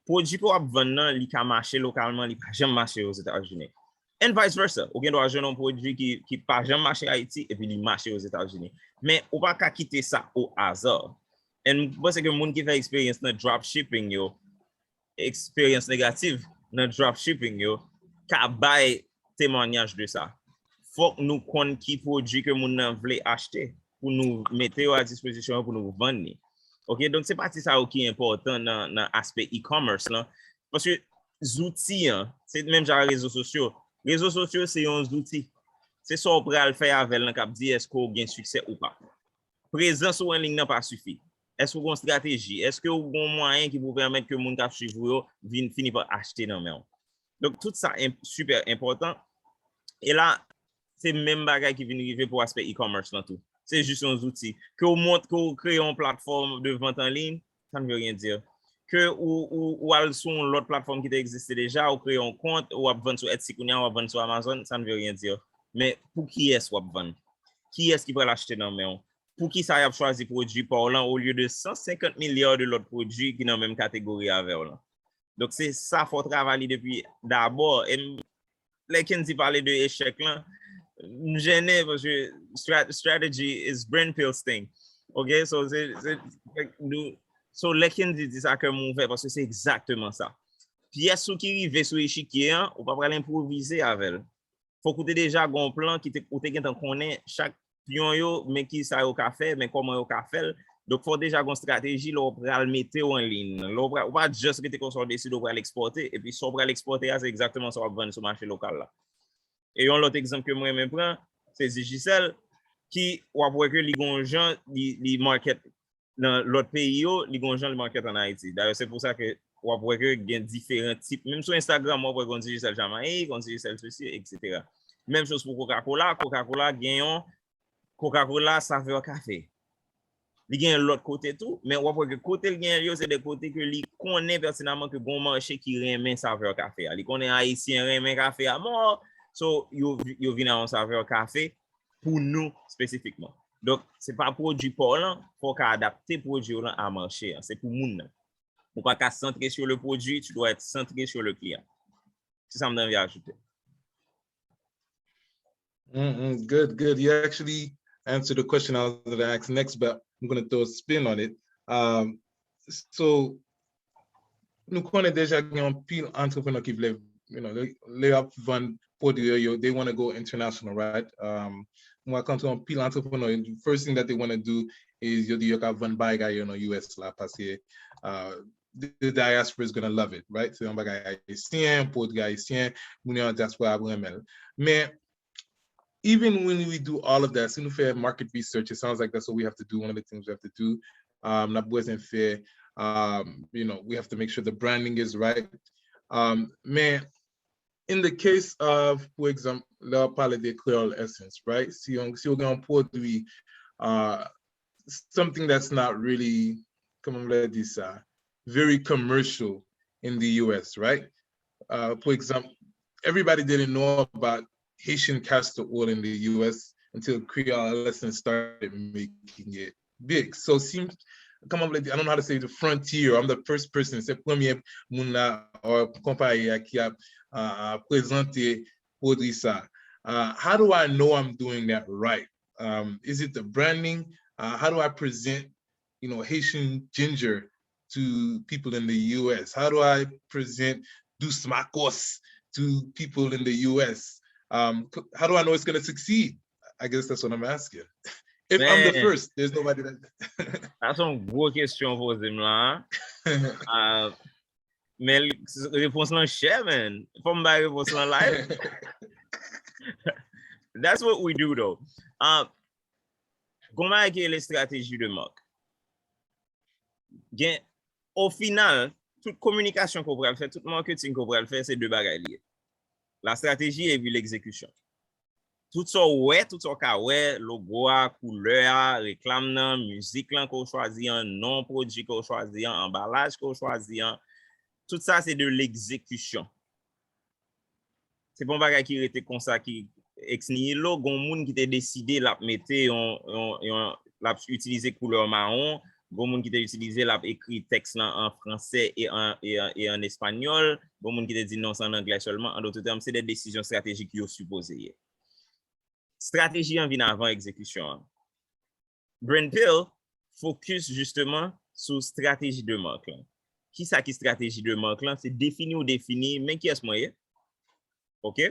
Pwodui ke w ap vann nan, li ka mache lokalman, li pa janm mache Ozetazini. And vice versa, ou gen dwa jwenn yon pwodui ki, ki pa janm mache Ayiti, epi li mache Ozetazini. Men ou pa ka kite sa o aza. And m panse ke moun ki fè eksperyans nan dropshipping yo, eksperyans negatif nan dropshipping yo ka bay temwanyaj de sa. Fòk nou konn ki pwodui ke moun nan vle achte pou nou mete yo a dispozisyon yo pou nou vann li. Ok, donk se pati sa yo ki enpòtan nan, nan aspè e-commerce lan. Paske zouti an, se menm jan rezo sosyo. Rezo sosyo se yon zouti. Se sa w pral fè avè l nan k ap di èske w gen siksè ou pa. Prezans ou an liy nan pa sifi. Èske w gen yon estrateji? Èske w gen yon mwayen ki pou pèmèt ke moun k ap swiv ou yo vin fini pa achte nan men w? Donk, tout sa super enpòtan. E la, se menm bagay ki vin rive pou aspè e-commerce lan tou. Se jis yon zouti. Ke w mont, ke w kreye yon platfòm de vant an liy, ça ne veut rien dire. Ke ou, ou, ou al sou yon lòt platfòm ki te egziste deja, ou kreye yon kont, ou ap vann sou Etsy kounye a, ou ap vann sou Amazon, ça ne veut rien dire. Men pou kiyès w ap vann? Kiyès ki pral achte nan men w? Poukisa y ap chwazi pwodui pa w lan olye de san senkant milya de lòt pwodui ki nan menm kategori avè w lan? Donk, se sa fò w travay li depi dabò. E m, lè Kendy pale de echèk lan, m jennen paske strategy is Brent Pills thing. Ok, so se, se, nou, so lè Kendy di sa kè m ouvè paske se egzakteman sa. Pyès ou ki rive sou echikye an, ou pa pral enpwovize avè l. Fòk ou te deja gen yon plan ki te, ou te gentan konnen chak pyon yo, men ki sa yo ka fè, men kòman yo ka fè l. Donk, fò w deja gen yon estrateji lè w pral mete w an liy nan. Lè w pral, ou pa just rete konsa w deside w pral ekspòte, epi sa w pral ekspòte a, se egzakteman sa w ap vann sou mache lokal la. E yon lòt egzanp ke m renmen pran, se Digicel, ki w ap wè ke li gen yon jan, li, li market nan lòt peyi yo, li gen yon jan li market ann Ayiti. Dayè, se pou sa ke w ap wè ke gen diferan tip. Menm sou Instagram, w ap wè gen yon Digicel Jamayik, yon Digicel sesi, etsetera. Menm choz pou Coca-Cola. Coca-Cola gen yon Coca-Cola savè kafe. Li gen lòt kote tou, men w ap wè ke kote l gen yo, se de kote ke li konnen pètinaman ke gon mache ki renmen savè kafe a. Li konnen Ayisyen renmen kafe a mò, so yo, yo vin a yon savè kafe pou nou espesifikman. Donk, se pa pwodui pa w lan, fò w ka adapte pwodui w lan a mache an. Se pou moun nan. Ou pa ka centré sur le produit, tu dois être centré sur le client. Se sa m t anvi ajoute. Mm-hmm. Good, good. You actually answered the question I was going to ask next, but I'm going to throw a spin on it. Um, so, nou konnen deja gen yon pil antreprenè ki vle, you know, lè y ap vann pwodui yo, they want to go international, right? Um, mwen kontre yon pil antreprenè, the first thing that they want to do is yo di yo ka vann bagay yo nan U S la, paske uh, the diaspora is going to love it, right? Se yon bagay ayisyen, pwodui ayisyen, moun yo nan diaspora ap renmen l. Men, even when we do all of that, si nou fè market research, it sounds like that's what we have to do, one of the things we have to do. Um, n ap bezwen fè, um, you know, we have to make sure the branding is right. Um, men, in the case of, pou egzanp, lè w ap pale de Creole Essence, right? Si yon, si w gen yon pwodui, uh, something that's not really, kòman m vle di sa, very commercial in the U S, right? Uh, pou egzanp, everybody didn't know about Haitian castor oil in the U S until Creole Essence started making it big. So, si, kòman m vle di, I don't know how to say the frontier, I'm the first person, se premye moun la, or konpayi a ki ap uh, prezante pwodui sa. Uh, how do I know I'm doing that right? Um, is it the branding? Uh, how do I present, you know, Haitian ginger to people in the U S? How do I present Dous Makos to people in the U S? Um, how do I know it's going to succeed? I guess that's what I'm asking. If I'm the first, there's nobody that. Sa se yon gwo kesyon w poze m la. Men repons lan chè, man. Fò m bay repons lan live. That's what we do, though. Uh, gon bagay ki rele strateji de marque. Gen, o final, tout kominikasyon ke w pral fè, tout marketing ke w pral fè, se de bagay li ye. La stratégie epi legzekisyon. Tout sa w wè, tout sa w ka wè, logo a, koulè a, reklam nan, mizik lan ke w chwazi an, non pwodui ke w chwazi an, anbalaj ke w chwazi an, tout sa se de legzekisyon. Se pa yon bagay ki rete konsa ki ex nihilo, gon moun ki te deside l ap mete yon, yon, yon, l ap itilize koulè mawon, gon moun ki te itilize l ap ekri tèks lan an fransè e an, e an, e an espanyòl, gon moun ki te di non, se an anglè sèlman. An dòt tèm, se de desizyon estratejik yo sipoze ye. Estrateji an vin avan egzekisyon an. Brand Pill fokis jisteman sou estrateji de marque lan. Kisa ki estrateji de marque lan? Se defini ou defini, men kiyès mwen ye. Oke?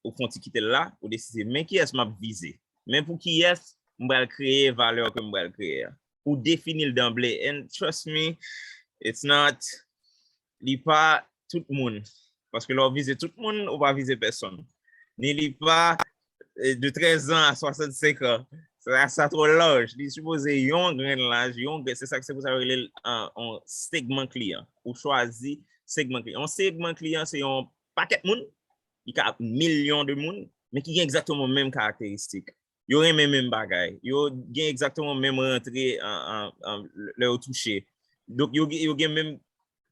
Ou fè yon ti kite l la, ou deside men kiyès m ap vize. Men pou kiyès m pral kreye valè ke m pral kreye a. Ou defini l danble. And trust me, it's not, li pa tout moun. Paske lè w vize tout moun, ou pa vize pèsonn. Ni li pa eh, de trèz an a swasannsenk an. Sa, sa twò laj. Li sipoze yon grenn laj, yon grenn, se sa, se pou sa yo rele l an, an segman kliyan. Ou chwazi segman kliyan. Yon segman kliyan se yon pakèt moun, li ka milyon de moun, men ki gen egzakteman menm karakteristik. Yo renmen menm bagay. Yo gen egzakteman menm rantre an, an, an, lè yo touche. Donk, yo, yo gen menm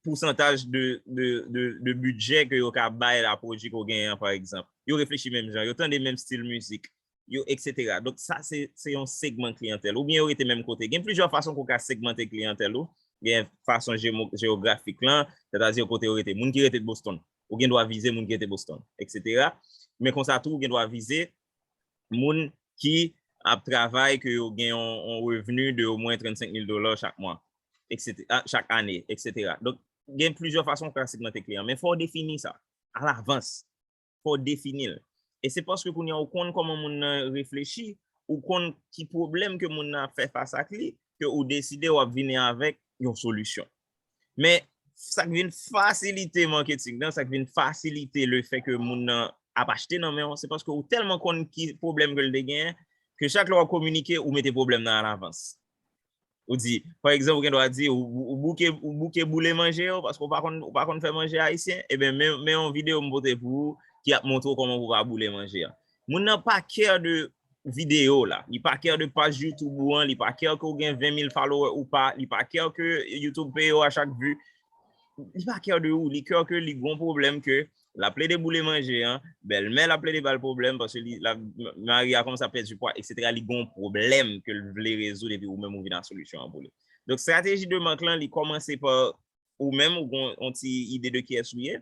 pousantaj de, de, de, de bidjè ke yo ka bay la pwodui ke w genyen an, pa egzanp. Yo reflechi menm jan, yo tande menm stil mizik, yo, etsetera. Donk, sa se, se yon segman kliyantèl. Oubyen yo rete menm kote. Gen plizyè fason ke w ka segmante kliyantèl ou. Gen fason jemo-, jewografik lan, sètadi kote yo rete. Moun ki rete Boston, ou gen dwa vize moun ki rete Boston, etsetera. Men konsa tou, ou gen dwa vize moun ki ap travay, ke yo gen yon, yon revni de omwen trannsenk mil dola chak mwa, etsetera, chak ane, etsetera. Donk, gen plizyè fason w ka segmante kliyan, men fò w defini sa alavans. Fò w defini l. E se paske kounye a ou konn kòman moun nan reflechi, ou konn ki pwoblèm ke moun nan ap fè fas ak li, ke ou deside w ap vini avèk yon solisyon. Men sa k vin fasilite marketing nan, sa k vin fasilite le fè ke moun nan ap achte nan men w, se paske ou tèlman konn ki pwoblèm ke l te genyen, ke chak lè w ap kominike, ou mete pwoblèm nan alavans. Ou di, pa egzanp, ou gen dwa di, ou, ou bouke, ou bouke boule manje yo, paske ou pa konn, ou pa konn fè manje ayisyen, ebyen, men, men yon videyo m pote pou ou ki ap montre w kòman pou w pa boule manje a. Moun nan pa care de videyo la, li pa care de paj YouTube ou an, li pa care ke w gen ven mil follower ou pa, li pa care ke YouTube peye w a chak vi, li pa care de ou, li care ke li gon pwoblèm ke l ap plede boule manje an, bèlmè l ap plede ba l pwoblèm paske li, la, mari a kòmanse ap pèdi pwa, etsetera. Li gon pwoblèm ke l vle rezoud epi ou menm ou vin a solisyon an pou li. Donk, strateji de mank lan, li kòmanse pa ou menm, ou gon yon ti ide de kiyès ou ye,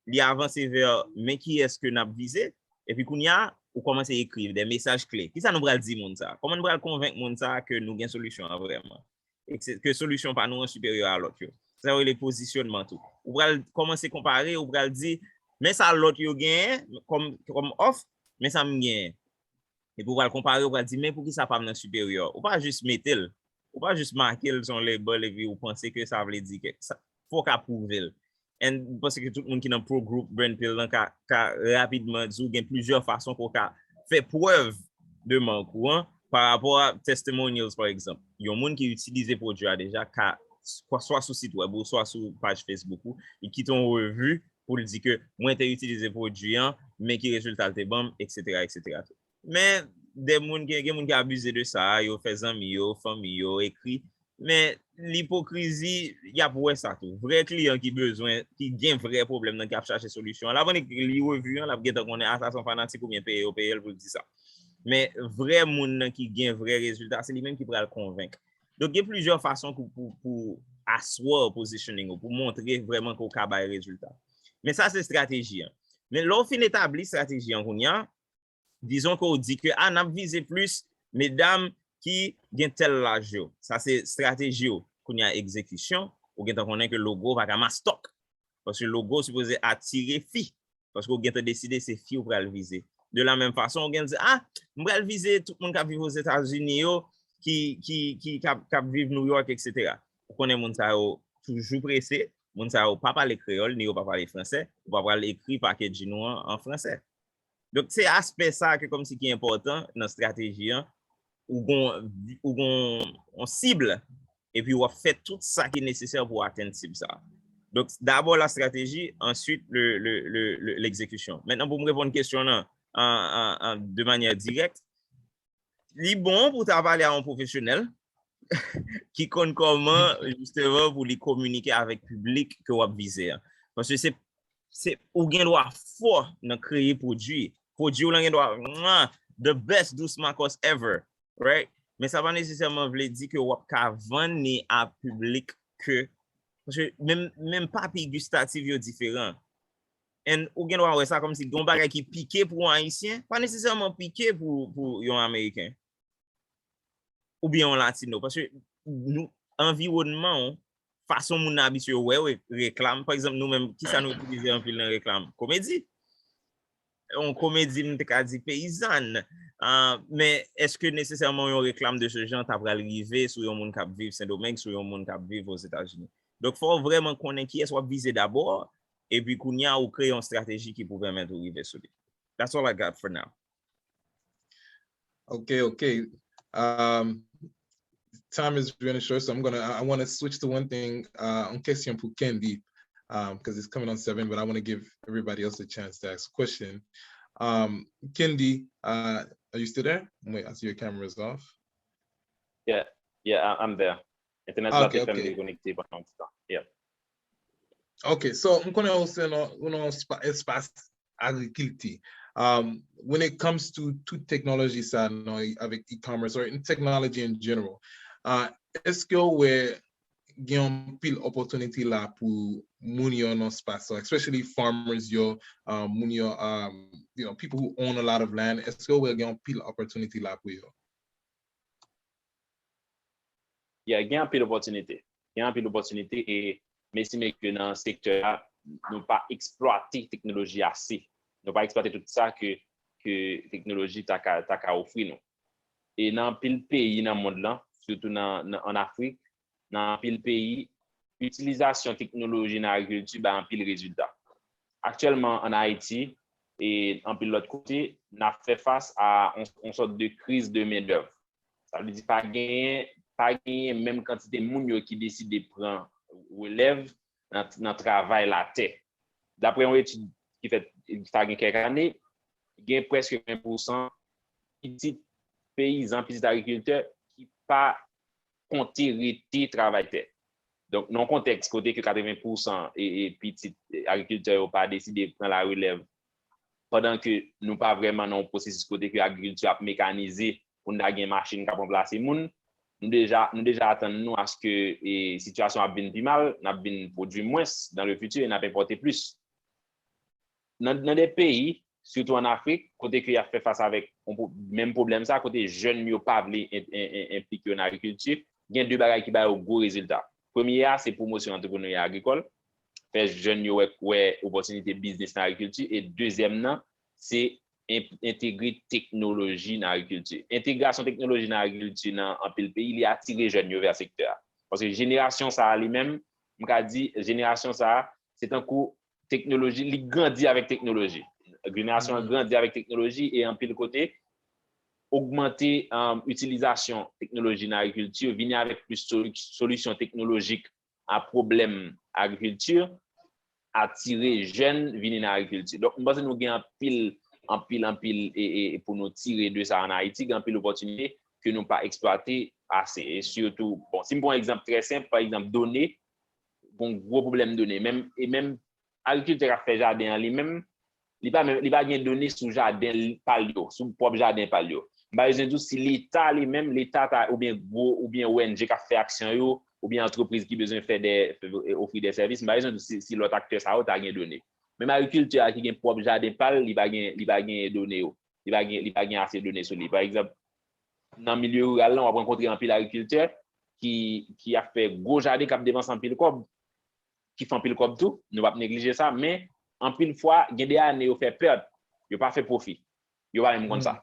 li avanse vè men kiyès ke n ap vize, epi kounye a, ou kòmanse ekri de mesaj kle. Kisa nou pral di moun sa? Kòman nou pral konvenk moun sa ke nou gen solisyon an vrèman? Ke solisyon pa nou an siperyè a lòt yo. Sa yo rele pozisyonman tou. Ou pral kòmanse konpare, ou pral di, men sa lòt yo genyen kòm, kòm òf, men sa m genyen. Epi ou pral konpare, ou pral di, men poukisa pa m nan siperyè? Ou pa jis mete l. Ou pa jis make l sou yon label epi ou panse ke sa vle di kèk, sa, fò w ka pwouve l. And m panse ke tout moun ki nan pro group Brand Pill lan ka, ka rapidman di w gen plizyè fason ke w ka fè prèv de mank ou an pa rapò a testimonials, pa egzanp. Yon moun ki itilize pwodui a deja ka, swa, swa sou sit wèb ou, swa sou paj Facebook ou, li kite yon revi pou l di ke mwen te itilize pwodui an, men ki rezilta l te ban m, etsetera, etsetera. Men, de moun ki, gen moun ki abize de sa, yo fè zanmi yo, fanmi yo, ekri. Men, lipokrizi, y ap wè sa tou. Vrè kliyan ki bezwen, ki gen vrè pwoblèm nan, ki ap chache solisyon an, l ap annik li revi an, l ap gentan konnen, a, sa se yon fanatik oubyen peye yo peye l pou l di sa. Men, vrè moun nan ki gen vrè rezilta, se li menm ki pral konvenk. Donk, gen plizyè fason pou, pou, pou aswè positioning ou, pou montre vrèman ke w ka bay rezilta. Men sa se estrateji an. Men lè w fin etabli estrateji an kounye a, dizon ke w di ke, a, n ap vize plis medam ki gen tèl laj yo. Sa se estrateji w. Kounye a egzekisyon, ou gentan konnen ke logo pa ka mastòk. Paske logo sipoze atire fi. Paske w gentan deside se fi w pral vize. De la menm fason, ou gen di, a, m pral vize tout moun k ap viv Ozetazini yo, ki, ki, ki, k ap, k ap viv New York, etsetera. Ou konnen moun sa yo toujou prese, moun sa yo pa pale kreyòl, ni yo pa pale fransè, ou pa pral ekri packaging ou an, an fransè. Donk, se aspè sa ke kòmsi ki enpòtan nan estrateji an, ou gon, ou gon yon sib, epi w ap fè tout sa ki nesesè pou w atenn sib sa. Donk, dabò la stratégie, ensuite le, le, le, le, l'exécution. Mentnan, pou m reponn kesyon nan an, an, an, de manyè dirèk, li bon pou w ta pale a yon pwofesyonèl ki konn kòman, jisteman, pou li kominike avèk piblik ke w ap vize a. Paske se, se, ou gen dwa fò nan kreye pwodui. Pwodui w lan gen dwa, mwa, the best Douce Marcos ever, right? Men sa pa nesesèman vle di ke w ap ka vann li a piblik ke, paske menm, menm papi gistatif yo diferan. And ou gen dwa wè sa kòmsi gen yon bagay ki pike pou yon Ayisyen, pa nesesèman pike pou, pou yon Ameriken. Oubyen yon Latino. Paske nou, anviwònman w, fason moun nan abitye wè w, reklam, pa egzanp, nou menm, kisa nou itilize anpil nan reklam? Komedi. Yon komedi, m te ka di peyizàn. Ah, men èske nesesèman yon reklam de se jan ta pral rive sou yon moun k ap viv Sendomeng, sou yon moun k ap viv Ozetazini? Donk, fò w vrèman konnen kiyès w ap vize dabò, epi kounye a, ou kreye yon estrateji ki pou pèmèt ou rive sou li. That's all I got for now. Okay, okay. Um, time is running short, so I'm gonna, I, I wanna switch to one thing, uh, yon kesyon pou Kendy, um, because it's coming on seven, but I wanna give everybody else a chance to ask a question. Um, Kendy, uh, are you still there? Wait, I see your camera is off. Yeah, yeah, I- I'm there. Entènèt la Okay, te fè m okay. Dekonekte pandan yon ti tan. Yeah. Okay, so m konnen ou se nan, ou nan espa- espas agrikilti. Um, when it comes to tout teknoloji sa nan, avèk e-commerce or in technology in general, uh, èske ou wè gen yon pil opportunity la pou moun yo nan espas sa, especially farmers yo, um, moun yo, um, you know, people who own a lot of land, èske ou wè gen yon pil opportunity la pou yo? Yeah, gen anpil opòtinite. Gen anpil opòtinite e m estime ke nan sektè a, nou pa eksplwate teknoloji ase. Nou pa eksplwate tout sa ke, ke teknoloji ta ka, ta ka ofri nou. E nan anpil peyi nan mond lan, sitou nan, nan, an Afrik, nan anpil peyi, itilizasyon teknoloji nan agrikilti bay anpil rezilta. Aktyèlman, an Ayiti, e anpil lòt kote, n ap fè fas a yon, yon sòt de kriz de mendèv. Sa vle di pa genyen pa genyen menm kantite moun yo ki deside pran relèv nan, nan travay latè. Daprè yon etid ki fèt, sa gen kèk ane, gen prèske ven pousan pitit peyizan, pitit agrikiltè ki pa konte rete travay tè. Donk, nan yon kontèks kote ke katreven pousan e, e pitit agrikiltè yo pa deside pran larelèv, pandan ke nou pa vrèman nan yon pwosesis kote ke agrikilti ap mekanize pou n ta gen machin k ap ranplase moun, nou deja, nou deja atann nou aske e, sitiyasyon ap vin pi mal, n ap vin pwodui mwens dans le futur e n ap enpòte plis. Nan, nan de peyi, sitou an Afrik, kote ke y ap fè fas avèk yon pwo- menm pwoblèm sa, kote jèn yo pa vle en- en- en- enplike yo nan agrikilti, gen de bagay ki ba yo gwo rezilta. Premye a, se pwomosyon antrepreneurya agrikòl, fè jèn yo wè, wè opòtinite biznis nan agrikilti, e dezyèm nan, se en- entegre teknoloji nan agrikilti. Entegrasyon teknoloji nan agrikilti nan anpil peyi, li atire jèn yo vè sektè a. Paske jenerasyon sa a li menm, m ka di, jenerasyon sa a, se tankou teknoloji, li grandi avèk teknoloji. Jenerasyon an grandi avèk teknoloji e anpil kote, ogmante um, itilizasyon teknoloji nan agrikilti, vini avèk plis soli- solisyon teknolojik a pwoblèm agrikilti, atire jèn vini nan agrikilti. Donk, m panse nou gen anpil, anpil, anpil e, e, e pou nou tire de sa an Ayiti, gen anpil opòtinite ke nou pa eksplwate ase. E sitou, bon, si m pran yon egzanp trè senp, pa egzanp, done, gon gwo pwoblèm done. Menm, e menm agrikiltè k ap fè jaden an li menm, li pa, menm- li pa gen done sou jaden pa l yo, sou pwòp jaden pa l yo. M pa bezwen di w si Leta li menm, Leta ta, oubyen gwo, oubyen O N G k ap fè aksyon yo, oubyen antrepriz ki bezwen fè de, ofri de sèvis, m pa bezwen di w si, si lòt aktè sa yo ta gen done. Menm agrikiltè a ki gen pwòp jaden pa l, li pa gen, li pa gen done yo. Li pa gen, li pa gen ase done sou li. Pa egzanp, nan milye riral la, w ap rankontre anpil agrikiltè ki, ki ap fè gwo jaden, k ap depanse anpil kòb, ki fè anpil kòb tou, nou p ap neglije sa, men anpil fwa, gen de ane yo fè pèt, yo pa fè pwofi. Yo pa menm konn sa.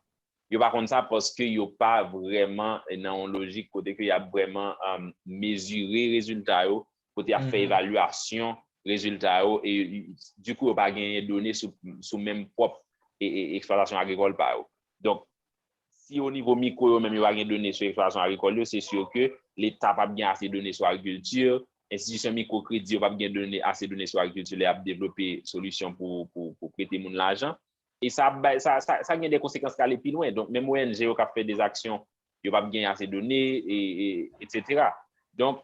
Yo pa konn sa paske yo pa vrèman nan yon lojik kote ke y ap vrèman um, mezire rezilta yo, kote y ap fè evalyasyon rezilta yo, e dikou yo pa genyen done sou, sou menm pwòp e, e, eksplwatasyon agrikòl pa yo. Donk, si o nivo mikwo yo menm yo pa gen done sou eksplwatasyon agrikòl yo, se si ke Leta p ap gen ase done sou agrikilti, enstitisyon mikwo kredi yo p ap gen done, ase done sou agrikilti lè y ap devlope solisyon pou, pou, pou prete moun lajan. E sa, ap bay- sa, sa, sa gen de konsekans k ale pi lwen. Donk, menm O N G yo k ap fè de aksyon, yo p ap gen ase done, e, e, etsetera. Donk,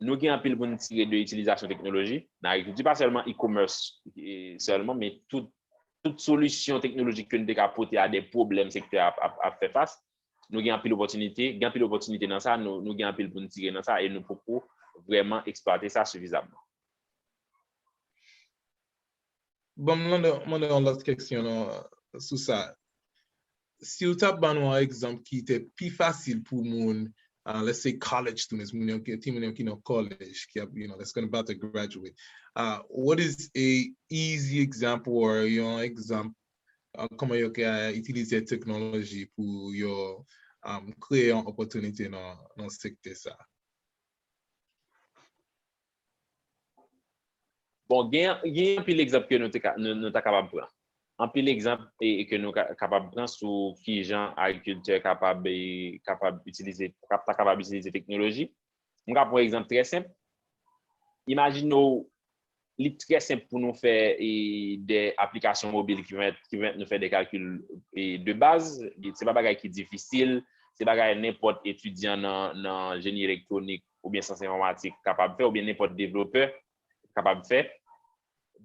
nou gen anpil pou n tire de itilizasyon teknoloji nan agrikilti, pa sèlman e-commerce e, sèlman, men tout, tout solisyon teknolojik ke nou te ka pote a de pwoblèm sektè a ap, ap, ap fè fas. Nou gen anpil opòtinite, gen anpil opòtinite nan sa, nou, nou gen anpil pou n tire nan sa e nou poko vrèman eksplwate sa sifizamman. Bon, m mande, mande yon lòt kesyon non, sou sa. Si w t ap ban nou yon egzanp ki te pi fasil pou moun, uh, let's say college students, moun yo ki, timoun yo ki nan college, ki ap, you know, that's gonna about to graduate. Uh, what is a easy example or yon egzanp uh, kòman yo ka itilize teknoloji pou yo um, kreye yon opòtinite nan, nan sektè sa? Bon, gen, gen anpil egzanp ke nou, te ka, nou, nou ta kapab pran. Anpil egzanp e, e ke nou ka, kapab pran sou kijan agrikiltè kapab, e, kapab itilize, kap, ta kapab itilize teknoloji. M ka pran yon egzanp trè senp. Imajine w, li trè senp pou nou fè e, de aplikasyon mobil ki pèmèt, ki pèmèt nou fè de kalkil e, de baz. Se pa bagay ki difisil. Se bagay nenpòt etidyan nan, nan jeni elektwonik oubyen syans enfòmatik kapab fè, oubyen nenpòt devlopè kapab fè.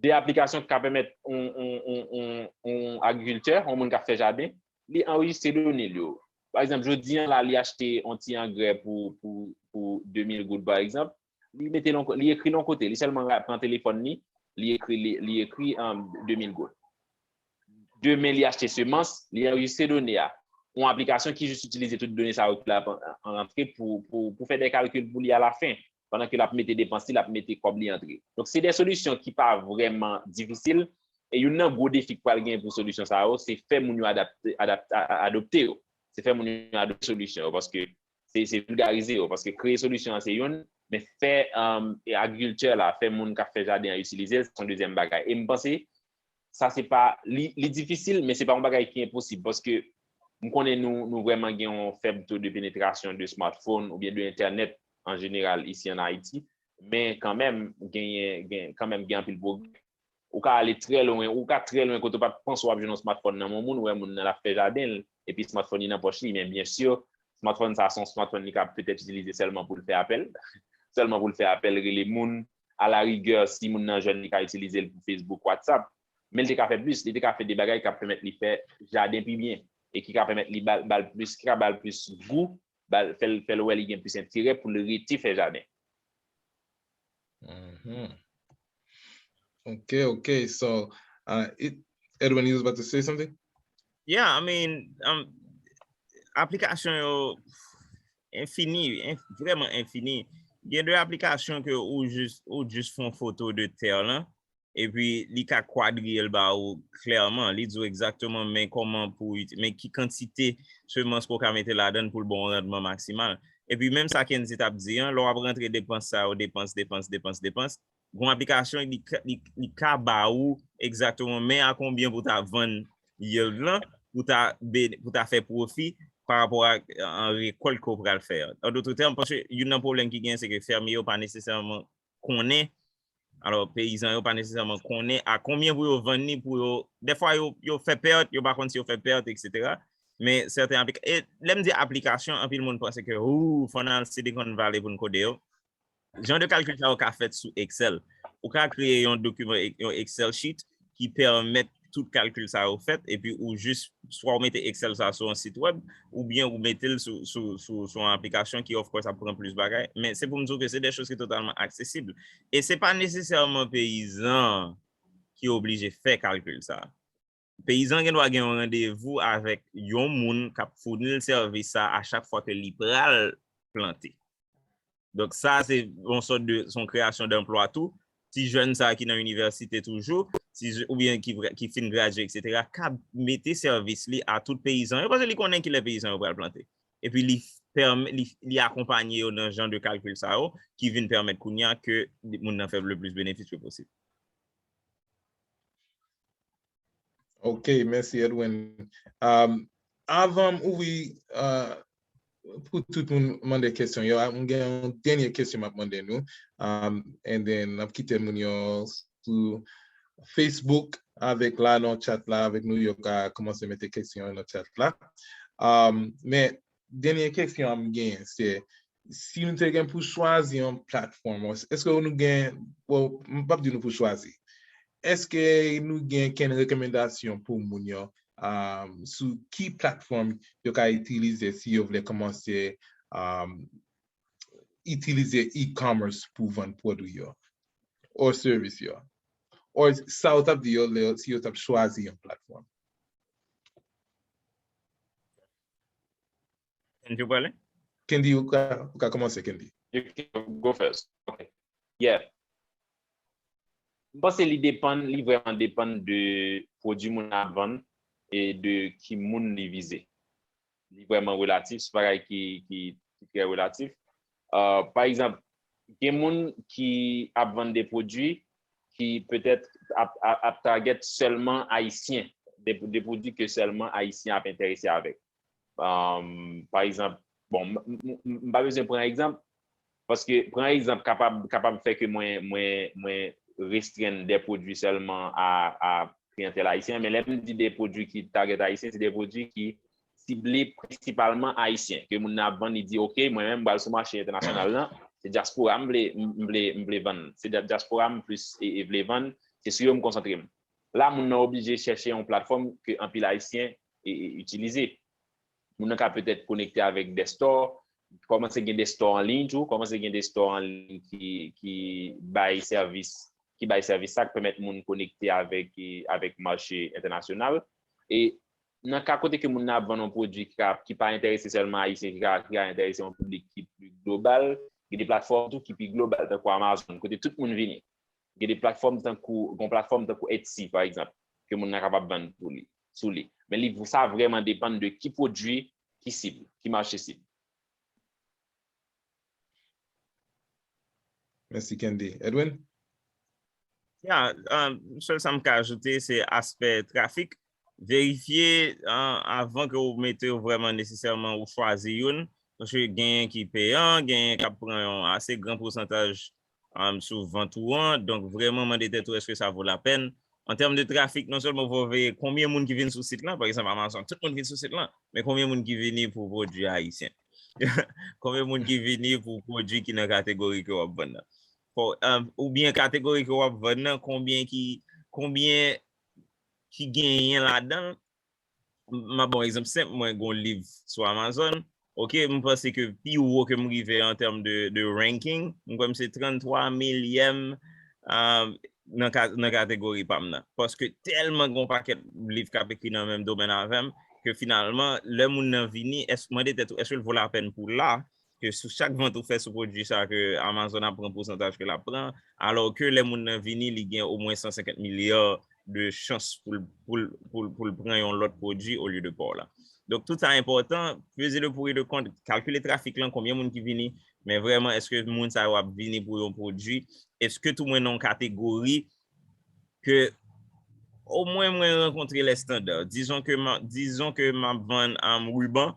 De aplikasyon ki ka pèmèt yon, yon, yon, yon, yon agrikiltè, yon moun k ap fè jaden, li anrejistre done l yo. Pa egzanp, jodi a la, li achte yon ti angrè pou, pou, pou de mil goud, pa egzanp, li mete l, li ekri l yon kote, li sèlman pran telefòn li, li ekri, li, li ekri um, de mil goud. Demen, li achte semans, li anrejistre done a. Yon aplikasyon ki jis itilize tout done sa yo ki la an rantre pou, pou, pou fè de kalkil pou li alafen. Pandan ke l ap mete depans li, l ap mete kòb li antre. Donk, se de solisyon ki pa vrèman difisil. E youn nan gwo defi k pral gen pou solisyon sa yo, se fè moun yo adapte, adapte, adopte yo. Se fè moun yo adopte solisyon yo, paske se, se vilgarize yo. Paske kreye solisyon an se youn, men fè um, agrikiltè la, fè moun k ap fè jaden an itilize l, se yon dezyèm bagay. E m panse, sa se pa, li, li difisil, men se pa yon bagay ki enposib, paske M konnen nou, nou vrèman gen yon fèb to de penetrasyon de smartphone oubyen de entènèt an jeneral isi an Ayiti, men kanmenm, genyen, gen, kanmenm gen anpil pwogrè. Ou ka ale trè lwen, ou ka trè lwen kote w pa t panse w ap jwenn yon smartphone nan men yon moun, ou wè moun nan l ap fè jaden l, epi smartphone li nan pòch li, men byen si, smartphone sa se yon smartphone li ka petèt itilize sèlman pou l fè apèl, sèlman pou l fè apèl, rele moun, alarigè, si moun nan jèn, li ka itilize l pou Facebook, WhatsApp, men li te ka fè plis, li te ka fè de bagay k ap pèmèt li fè jaden pi byen, e ki ka pèmèt li ba l, ba l plis, ki ka ba l plis gou, ba l, fè l, fè l wè li gen plis enterè pou l rete fè jaden. Mhm. Okay, okay. So, uh, it, Edwin, you was about to say something? Yeah, I mean, um, aplikasyon yo enfini, en, vrèman enfini. Gen de aplikasyon ke ou jis, ou jis fè yon foto de tè lan, epi li ka kwadriye l ba ou klèman. Li di w egzakteman men kòman pou, men ki kantite semans pou w ka mete ladan l pou l ba w yon randman maksimal. Epi menm sa Kendy t ap di an, lè w ap rantre depans sa yo, depans, depans, depans, depans, gen yon aplikasyon li, li, li ka ba ou egzakteman men a konbyen pou ta vann yield lan, pou ta, pou ta fè pwofi pa rapò ak an rekòlt ke w pral fè an. An dòt tèm, paske youn nan pwoblèm ki gen, se ke fèmye yo pa nesesèman konnen, alò, peyizan yo pa nesesèman konnen a konbyen pou yo vann li, pou yo, dèfwa yo, yo fè pèt, yo pa konn si yo fè pèt, etsetera. Men sèten aplika, e lè m di aplikasyon, anpil moun panse ke, ou, fò n al Silicon Valley pou n kode yo. Jan de kalkil sa yo ka fèt sou Excel. Ou ka kreye yon dokiman, yon Excel sheet ki pèmèt tout kalkil sa yo fèt, epi ou jis, swa ou mete Excel sa sou yon sit wèb, oubyen ou mete l sou, sou, sou, sou yon aplikasyon ki, of course, ap pran plis bagay. Men se pou m di w ke se de choz ki totalman aksesib. E se pa nesesèman peyizan ki oblije fè kalkil sa. Peyizan gen dwa gen yon randevou avèk yon moun k ap founi l sèvis sa a chak fwa ke li pral plante. Donk sa se yon sòt de, se yon kreyasyon danplwa tou. Ti jèn sa ki nan inivèsite toujou, ti, oubyen ki, ki fin gradye, etsetera, ka mete sèvis li a tout peyizan yo, paske li konnen kilè peyizan yo pral plante. Epi li pèmèt, li, li akonpanye yo nan jan de kalkil sa yo, ki vin pèmèt kounye a ke moun nan fè le plis benefis ke posib. Ok, mèsi Edwin. Um, avan m ouvri uh, pou tout moun mande kesyon yo, m gen yon dènye kesyon m ap mande nou. Um, and then, n ap kite moun yo sou Facebook avèk la, nan chat la, avèk nou, yo ka kòmanse mete kesyon yo nan chat la. Um, men, dènye kesyon an m genyen, se, si nou te gen pou chwazi yon platfòm, èske nou gen, bon, m p ap di nou pou chwazi, èske nou gen kenn rekòmandasyon pou moun yo, um, sou ki platfòm yo ka itilize si yo vle kòmanse, um, itilize e-commerce pou vann pwodui yo or sèvis yo? Or, sa w t ap di yo lè, si yo t ap chwazi yon platfòm? Kendy, ou prale? Kendy, ou ka, ou ka kòmanse, Kendy. You can go first. Ok. Yeah. M panse li depann, li vrèman depann de pwodui moun ap vann e de ki moun li vize. Li vrèman relatif, se bagay ki, ki, ki trè relatif. Uh, pa egzanp, gen moun ki ap vann de pwodui ki petèt ap, ap, ap target sèlman Ayisyen, de, de pwodui ke sèlman Ayisyen ap enterese avèk. Um, pa egzanp, bon, m pa bezwen pran egzanp, paske pran egzanp kapab, kapab fè ke mwen, mwen, mwen restrenn de pwodui sèlman a, a kliyantèl ayisyen, men lè m di de pwodui ki target ayisyen, se de pwodui ki sible prensipalman ayisyen, ke moun nan ap vann, li di, ok, mwen menm, m pral sou mache entènasyonal lan, se dyaspora m vle, m vle, m vle vann, se dyaspora m plis e, e vle vann, se sou yo m konsantre m. La, moun nan oblije chèche yon platfòm ke anpil ayisyen e, e, itilize. Moun nan ka petèt konekte avèk de store, kòmanse gen de store an liy tou, kòmanse gen de store an liy ki, ki bay sèvis, ki bay sèvis sa k pèmèt moun konekte avèk, avèk mache entènasyonal. E nan ka kote ke moun nan ap vann yon pwodui ki ka, ki pa enterese sèlman ayisyen, ki ka, ki ka enterese yon piblik ki pi global, gen de platfòm tou ki pi global, tankou Amazon, kote tout moun vini. Gen de platfòm tankou, gen platfòm tankou Etsy, pa egzanp, ke moun nan kapab vann pou li, sou li. Men li, sa vrèman depann de ki pwodui, ki sib, ki mache sib. Mèsi, Kendy. Edwin? Ya, um, sèl sa m ka ajoute, se aspè trafik. verifye an, avan ke w mete yo vrèman nesesèman ou chwazi youn, paske genyen ki peyan, genyen k ap pran yon ase gran pousantaj um, sou vant ou an. Donk, vrèman mande tèt ou èske sa vo lapèn. An tèm de trafik, non sèlman w veye konbyen moun ki vin sou sit lan, pa egzanp, Amazon, tout moun vin sou sit lan, men konbyen moun ki vini pou pwodui ayisyen? Konbyen moun ki vini pou pwodui ki nan kategori ke w ap vann nan? Fò, um, oubyen kategori ke w ap vann nan, konbyen ki, konbyen ki genyen ladan l? M ap ba w egzanp senp, mwen gen yon liv sou Amazon. Ok, m panse ke pi wo ke m rive an tèm de, de ranking, m kwè m se tranntwa milyèm, ah, nan, ka, nan kategori pa m nan. Paske tèlman gen yon pakèt liv k ap ekri nan menm domèn avè m, ke finalman, lè moun nan vini, èske, mande tèt ou, èske l vo lapèn pou la? Ke sou chak vant ou fè sou pwodui sa ke Amazon ap pran pousantaj ke l ap pran, alò ke lè moun nan vini, li gen omwen san senkant milya de chans pou l, pou l, pou l, pou l pran yon lòt pwodui olye de pa w la. Donk, tout sa enpòtan, peze le pour et le contre, kalkile trafik lan, konbyen moun ki vini, men vrèman, èske moun sa yo ap vini pou yon pwodui? Èske tou mwen nan yon kategori ke omwen mwen rankontre lè estanda? Dizon ke m, dizon ke m ap vann um, riban,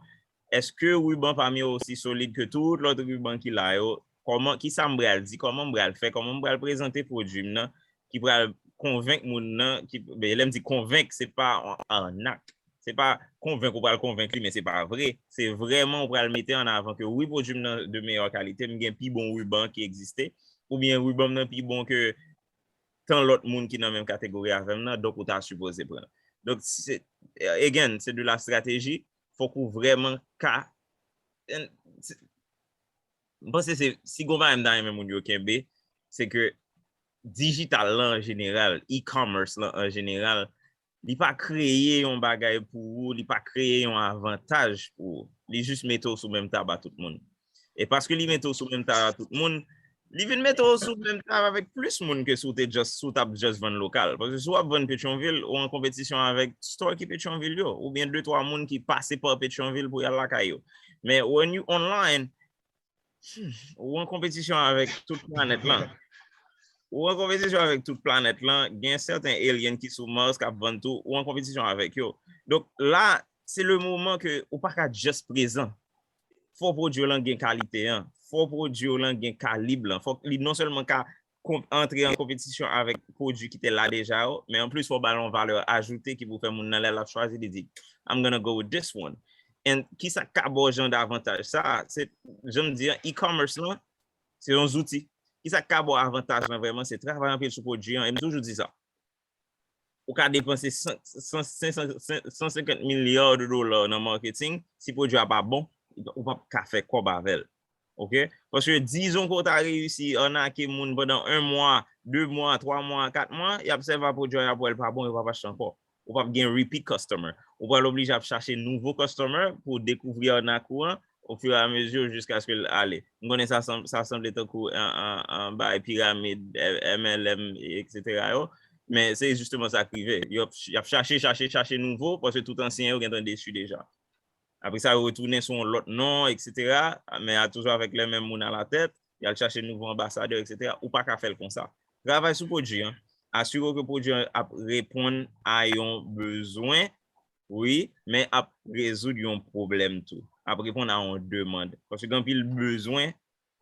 èske riban pa m yo osi solid ke tout lòt riban ki la yo? Kòman, kisa m pral di? Kòman m pral fè? Kòman m pral prezante pwodui m nan ki pral konvenk moun nan? Ki, ben, lè m di konvenk, se pa yon anak. Se pa konvenk ou pral konvenk li, men se pa vre. Se vrèman ou pral mete an avan ke wi, pwodui m nan de meyè kalite, m gen pi bon riban ki egziste, oubyen riban m nan pi bon ke tan lòt moun ki nan menm kategori avè m nan, donk ou ta sipoze pran. Donk, se, again, se de la strateji, fòk ou vrèman ka, m panse se, si gon bagay m ta renmen moun yo kenbe, se ke dijital lan an jeneral, e-commerce lan an jeneral, li pa kreye yon bagay pou ou, li pa kreye yon avantaj pou ou. Li jis mete w sou menm tab a tout moun. E paske li mete w sou menm tab a tout moun, li vin mete w sou menm tab avèk plis moun ke si w te just, si w t ap just vann lokal. Paske si w ap vann Petyonvil, ou an konpetisyon avèk store ki Petyonvil yo, oubyen de twa moun ki pase pa Petyonvil pou y al lakay yo. Men when you online, hmm, ou an konpetisyon avèk tout planèt lan. Ou an konpetisyon avèk tout planèt lan, gen sèten alien ki sou Mars k ap vann tou, ou an konpetisyon avèk yo. Donk la, se le moman ke ou pa ka just prezan. Fò pwodui w lan gen kalite an, fò pwodui w lan gen kalib lan, fò li non sèlman ka antre an konpetisyon avèk pwodui ki te la deja yo, men anplis fò ba l yon valè ajoute ki pou fè moun nan lè l ap chwazi, li di, I'm gonna go with this one. And kisa k ka ba w jan davantaj sa a? Se, jan m di an, e-commerce lan, se yon zouti. Kisa k ka ba w avantaj lan vrèman? Se travay anpil sou pwodui an. E m toujou di sa. Ou ka depanse san, san, san, san, san senkant milya de dola nan marketing, si pwodui a pa bon, ou p ap ka fè kòb avè l. Ok? Paske dizon ke w ta reyisi anake moun pandan en mwa, de mwa, twa mwa, kat mwa, y ap sèvi a pwodui a, y ap wè l pa bon, yo p ap achte ankò. Ou p ap gen repeat customer. Ou pral oblije ap chache nouvo customer pou w dekouvri anak ou an ofiramezu jiskaske l ale. M konnen sa sanble tankou an bagay piramid, M L M, etsetera yo, men se jisteman sa k rive. Y ap chache, chache, chache nouvo, paske tout ansyen yo gentan desi deja. Apre sa, yo retounen sou yon lòt non, etsetera, men a toujou avèk lè menm moun alatèt, y al chache nouvo anbasadè, etsetera. Ou pa ka fè l konsa. Travay sou pwodui an. Asire w ke pwodui an ap reponn a yon bezwen, wi, men ap rezoud yon pwoblèm tou. Ap reponn a yon demann. Paske gen anpil bezwen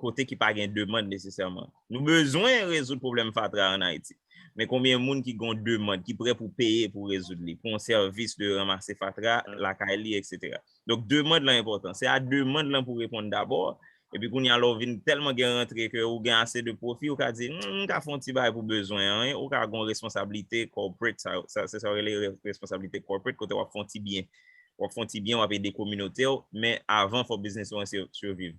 kote ki pa gen demann nesesèman. Nou bezwen rezoud pwoblèm fatra an Ayiti. Men konbyen moun ki gen yon demann, ki prè pou peye pou rezoud li, pou yon sèvis de ranmase fatra lakay li, etsetera. Donk, demann lan enpòtan. Se a demann lan pou reponn dabò. Epi kounye a, lè w vin tèlman gen rantre ke ou gen ase de pwofi, ou ka di, hmm, m ka fè yon ti bagay pou bezwen an, wi. Ou ka gen yon responsablite corporate, sa, sa, se sa yo rele re-, responsablite corporate, kote w ap fè yon ti byen. W ap fè yon ti byen, w ap ede kominote w, men avan, fò biznis ou an si-, siviv.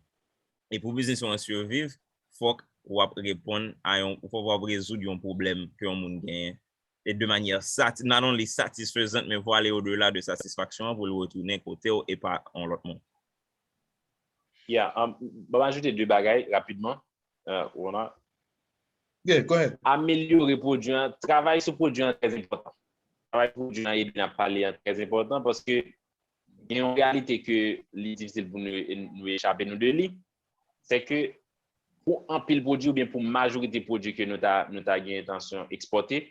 E pou biznis ou an siviv, fòk w ap reponn a yon, fòk w ap rezoud yon pwoblèm ke yon moun genyen. E de manyè sati-, not only satisfaisant, men pou ale odela de satisfaksyon an, pou l retounen kote w e pa yon lòt moun. Yeah, um, ban m ajoute de bagay rapidman. Uh, Rona. Yeah, go ahead. Amelyore pwodui an, travay sou pwodui an trè enpòtan. Travay sou pwodui an, Edwin ap pale an, trè enpòtan paske gen yon reyalite ke li difisil pou nou, nou echape nou de li. Se ke pou anpil pwodui oubyen pou majorite pwodui ke nou ta, nou ta gen entansyon ekspòte,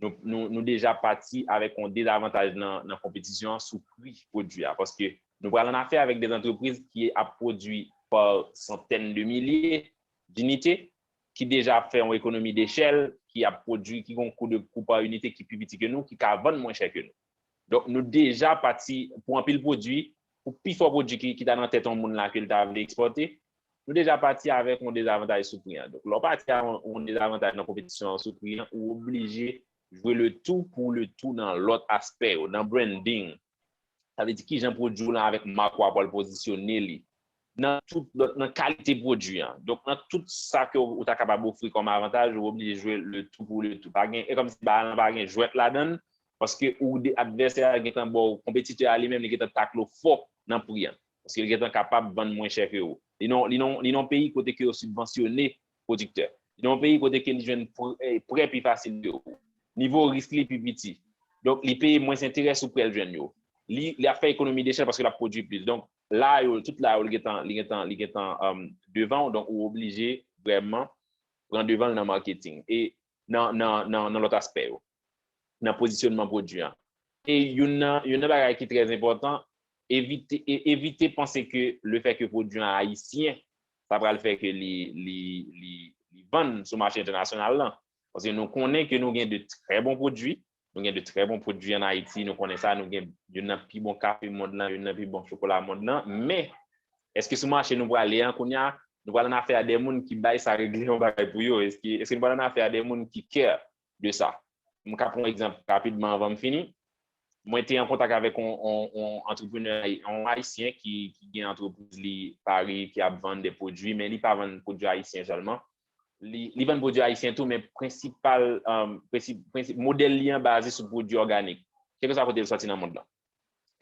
nou, nou, nou deja pati avèk yon dezavantaj nan, nan konpetisyon an sou pri pwodui a. Paske nou pral an afè avèk de antrepriz ki ap pwodui pa santèn de milye dinite, ki deja ap fè yon ekonomi dechèl, ki ap pwodui, ki gen yon kou de kou pa inite ki pi piti ke nou, ki ka vann mwen chè ke nou. Donk, nou deja pati pou anpil pwodui, pou pifò pwodui ki, ki ta nan tèt yon moun la ke l ta vle ekspòte, nou deja pati avèk yon dezavantaj sou pri an. Donk, lè w pati avèk yon dezavantaj nan konpetisyon an sou pri an, ou oblije jwe le tou pou le tou nan lòt aspè yo, nan branding. Sa vle di kijan pwodui w lan avèk mak w ap pral pozisyone li. Nan tout, nan kalite pwodui an. Donk, nan tout sa ke w, ou ta kapab ofri kòm avantaj, ou oblije jwe le tou pou le tou. Pa gen, e kòmsi bagay lan pa gen jwèt ladan l, paske ou de, advèsè a gentan ba w, konpetitè a li menm, li gentan takle w fò nan pri an. Paske li gentan kapab vann mwen chè ke ou. Li nan, li nan, li nan yon peyi kote ke yo sibvansyone pwodiktè. Li nan yon peyi kote ke li jwenn prè, eh, prè pi fasil ke ou. Nivo risk li pi piti. Donk, li peye mwens enterè sou prè l jwenn yo. Li, li ap fè ekonomi dechèl paske l ap pwodui plis. Donk, la yo, tout la yo, li gentan, li gentan, li gentan, um, devan w, donk ou oblije vrèman pran devan l nan marketing e nan, nan, nan, nan lòt aspè yo, nan pozisyonman pwodui an. E youn nan, youn nan bagay ki trè enpòtan, evite, e, evite panse ke le fè ke pwodui an ayisyen, sa pral fè ke li, li, li, li vann sou mache entènasyonal lan. Paske nou konnen ke nou gen de trè bon pwodui, nou gen de trè bon pwodui an Ayiti, nou konnen sa, nou gen youn nan pi bon kafe mond lan, youn nan pi bon chokola mond lan, men èske sou mache nou prale an kounye a, nou pral an afè a de moun ki bay sa regle yon bagay pou yo? Èske, èske nou pral an afè a de moun ki care de sa? M ka pran yon egzanp rapidman anvan m fini. Mwen te an kontak avèk yon, yon, yon antreprenè, yon ayisyen ki, ki gen antrepriz li Paris, ki ap vann de pwodui, men li pa vann pwodui ayisyen sèlman. Li, li vann pwodui ayisyen tou, men prensipal, um, prensip, prensip, modèl li an baze sou pwodui òganik. Kèlkeswa kote l sòti nan mond lan.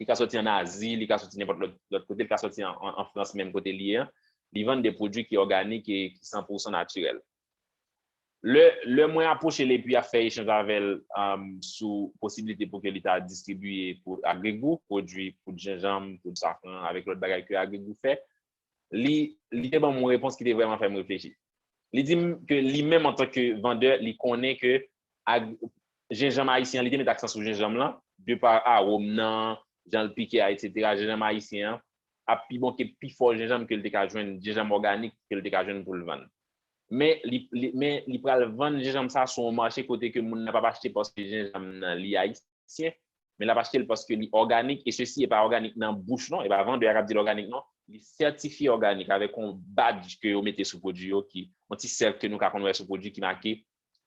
Li ka sòti an Azi, li ka sòti nenpòt lòt, lòt kote, li ka sòti an, an, an Frans menm kote li ye an. Li vann de pwodui ki òganik e ki san pou san natirèl. Lè, lè mwen apwoche l epi ap fè echanj avè l, um, sou posiblite pou ke li ta distribiye pou Agrigou, pwodui poud jenjanm, poud safran, avèk lòt bagay ke Agrigou fè, li, li te ban m yon repons ki te vrèman fè m reflechi. Li di m ke li menm antanke vandè, li konnen ke ag-, jenjanm ayisyen an, li te met aksan sou jenjanm lan, de pa awòm nan, jan l pike a, etsetera. Jenjanm ayisyen an ap pi bon ke pifò jenjanm ke l te ka jwenn, jenjanm òganik ke l te ka jwenn pou l vann. Men li, li, men li pral vann jenjanm sa sou yon mache kote ke moun nan p ap achte paske jenjanm nan li ayisyen, men l ap achte l paske li òganik, e sesi e pa òganik nan bouch non, e pa vandè a k ap di l òganik non, li sètifye òganik avèk yon badj ke yo mete sou pwodui yo ki, yon ti sèk ke nou ka konn wè sou pwodui ki make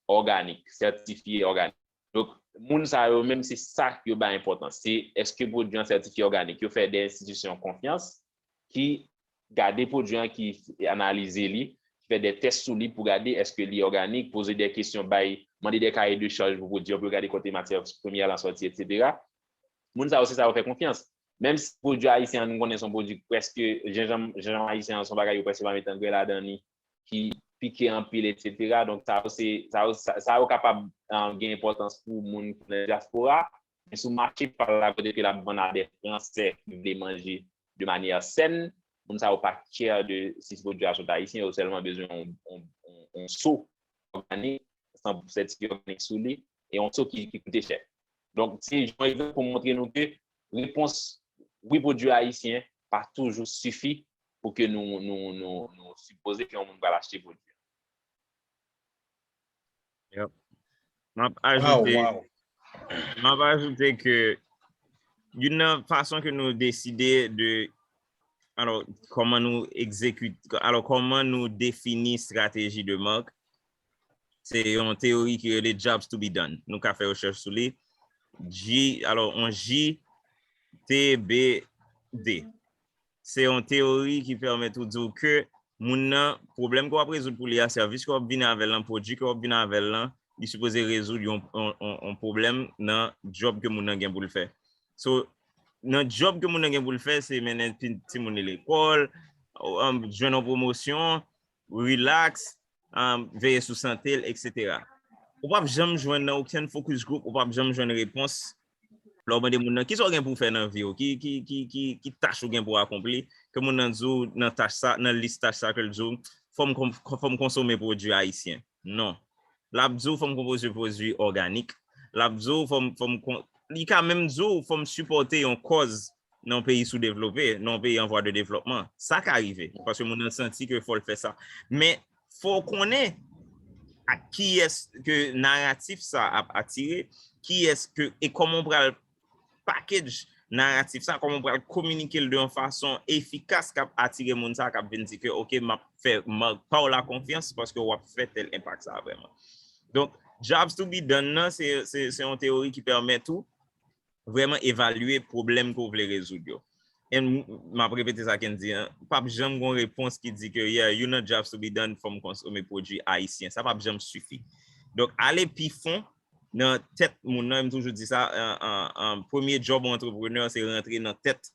òganik, sètifye òganik. Donk, moun sa yo menm se sa yo bay enpòtans, se èske pwodui an sètifye òganik, yo fè de enstitisyon konfyans ki gade pwodui an, ki analize li, ki fè de tès sou li pou gade èske li òganik, poze de kesyon, bay, mande de kaye de chaj pou pwodui an, pou yo gade kote matyè premyè lan sòti, etsetera. Moun sa yo, se sa yo fè konfyans. Menm si pwodui ayisyen an, nou konnen se yon pwodui prèske, jenjanm, jenjanm ayisyen an, se yon bagay yo prèske pa met angrè ladan li, ki pike anpil, etsetera. Donk, sa yo, se, sa yo, sa, sa yo kapab, ah, gen enpòtans pou moun ki nan dyaspora, men sou mache pa l la kote ke l ap vann a de Fransè ki vle manje de manyè sèn, moun sa yo pa care de si pwodui a sot ayisyen, yo sèlman bezwen yon, yon, yon, yon so òganik, san sètifye òganik sou li, e yon so ki, ki koute chè. Donk, se yon egzanp pou montre nou ke repons wi pwodui ayisyen pa toujou sifi pou ke nou, nou, nou, nou sipoze ke yon moun pral achte pwodui an. Yep. M ap ajoute, m ap ajoute ke youn nan fason ke nou deside de, alò, kòman nou egzekite, alò, kòman nou defini estrateji de mak, se yon teyori ki rele jobs to be done. Nou ka fè rechèch sou li. J, alò, yon J T B D. Se yon teyori ki pèmèt ou di w ke moun nan, pwoblèm ke w ap rezoud pou li a, sèvis ke w ap vini avè l lan, pwodui ke w ap vini avè l lan, li sipoze rezoud yon, yon, yon, yon pwoblèm nan djòb ke moun nan gen pou l fè. So, nan djòb ke moun nan gen pou l fè, se mennen ti, timoun li lekòl, um, jwenn yon pwomosyon, relax, um, veye sou sante l, etsetera. Ou p ap janm jwenn nan okenn focus group, ou p ap janm jwenn repons lè w mande moun nan, kisa w gen pou w fè nan vi w? Ki, ki, ki, ki, ki tach ou gen pou w akonpli? Ke moun nan di w nan tach sa, nan lis tach sa ke l di w, fò m kon-, fò m konsome pwodui ayisyen. Non. L ap di w fò m konsome pwodui òganik. l ap di w fò m, fò m kon-, li ka menm di w fò m sipòte yon kòz nan yon peyi soudevlope, nan yon peyi an vwa de devlòpman. Sa ka rive, paske moun nan santi ke fò l fè sa. Men fò w konnen ak kiyès ke naratif sa ap atire, kiyès ke, e kòman w pral package naratif sa, kòman w pral kominike l de yon fason efikas k ap atire moun sa k ap vin di ke, "Ok, m ap fè mark pa w la konfyans paske w ap fè tèl enpak sa vrèman." Donk, jobs to be done nan, se, se, se yon teyori ki pèmèt ou vrèman evalye pwoblèm ke w vle rezoud yo. E m, m ap repete sa Kendy an, p ap janm gon repons ki di ke, "Yeah, you know jobs to be done, fò m konsome pwodui ayisyen." Sa p ap janm sifi. Donk, ale pi fon nan tèt moun nan, e m toujou di sa, an, an, an, premye job yon antreprenè, se rantre nan tèt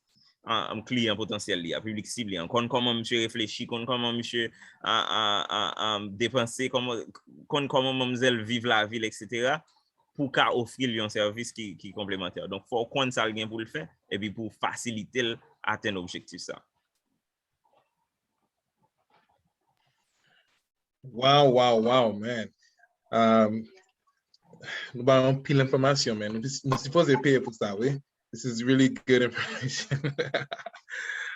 an, an, kliyan potansyèl li a, piblik sib li an. Konn kòman misye reflechi, konn kòman misye an, an, an, an, depanse, kòman, konn kòman manmzèl viv lavi l, etsetera, pou w ka ofri l yon sèvis ki, ki konplemantè. Donk, fò w konn sa l gen pou l fè, epi pou w fasilite l atenn objektif sa. Wow, wow, wow, man. Um, nou ba anpil enfòmasyon, man. Nou, nou sipoze peye pou sa, wi. This is really good information.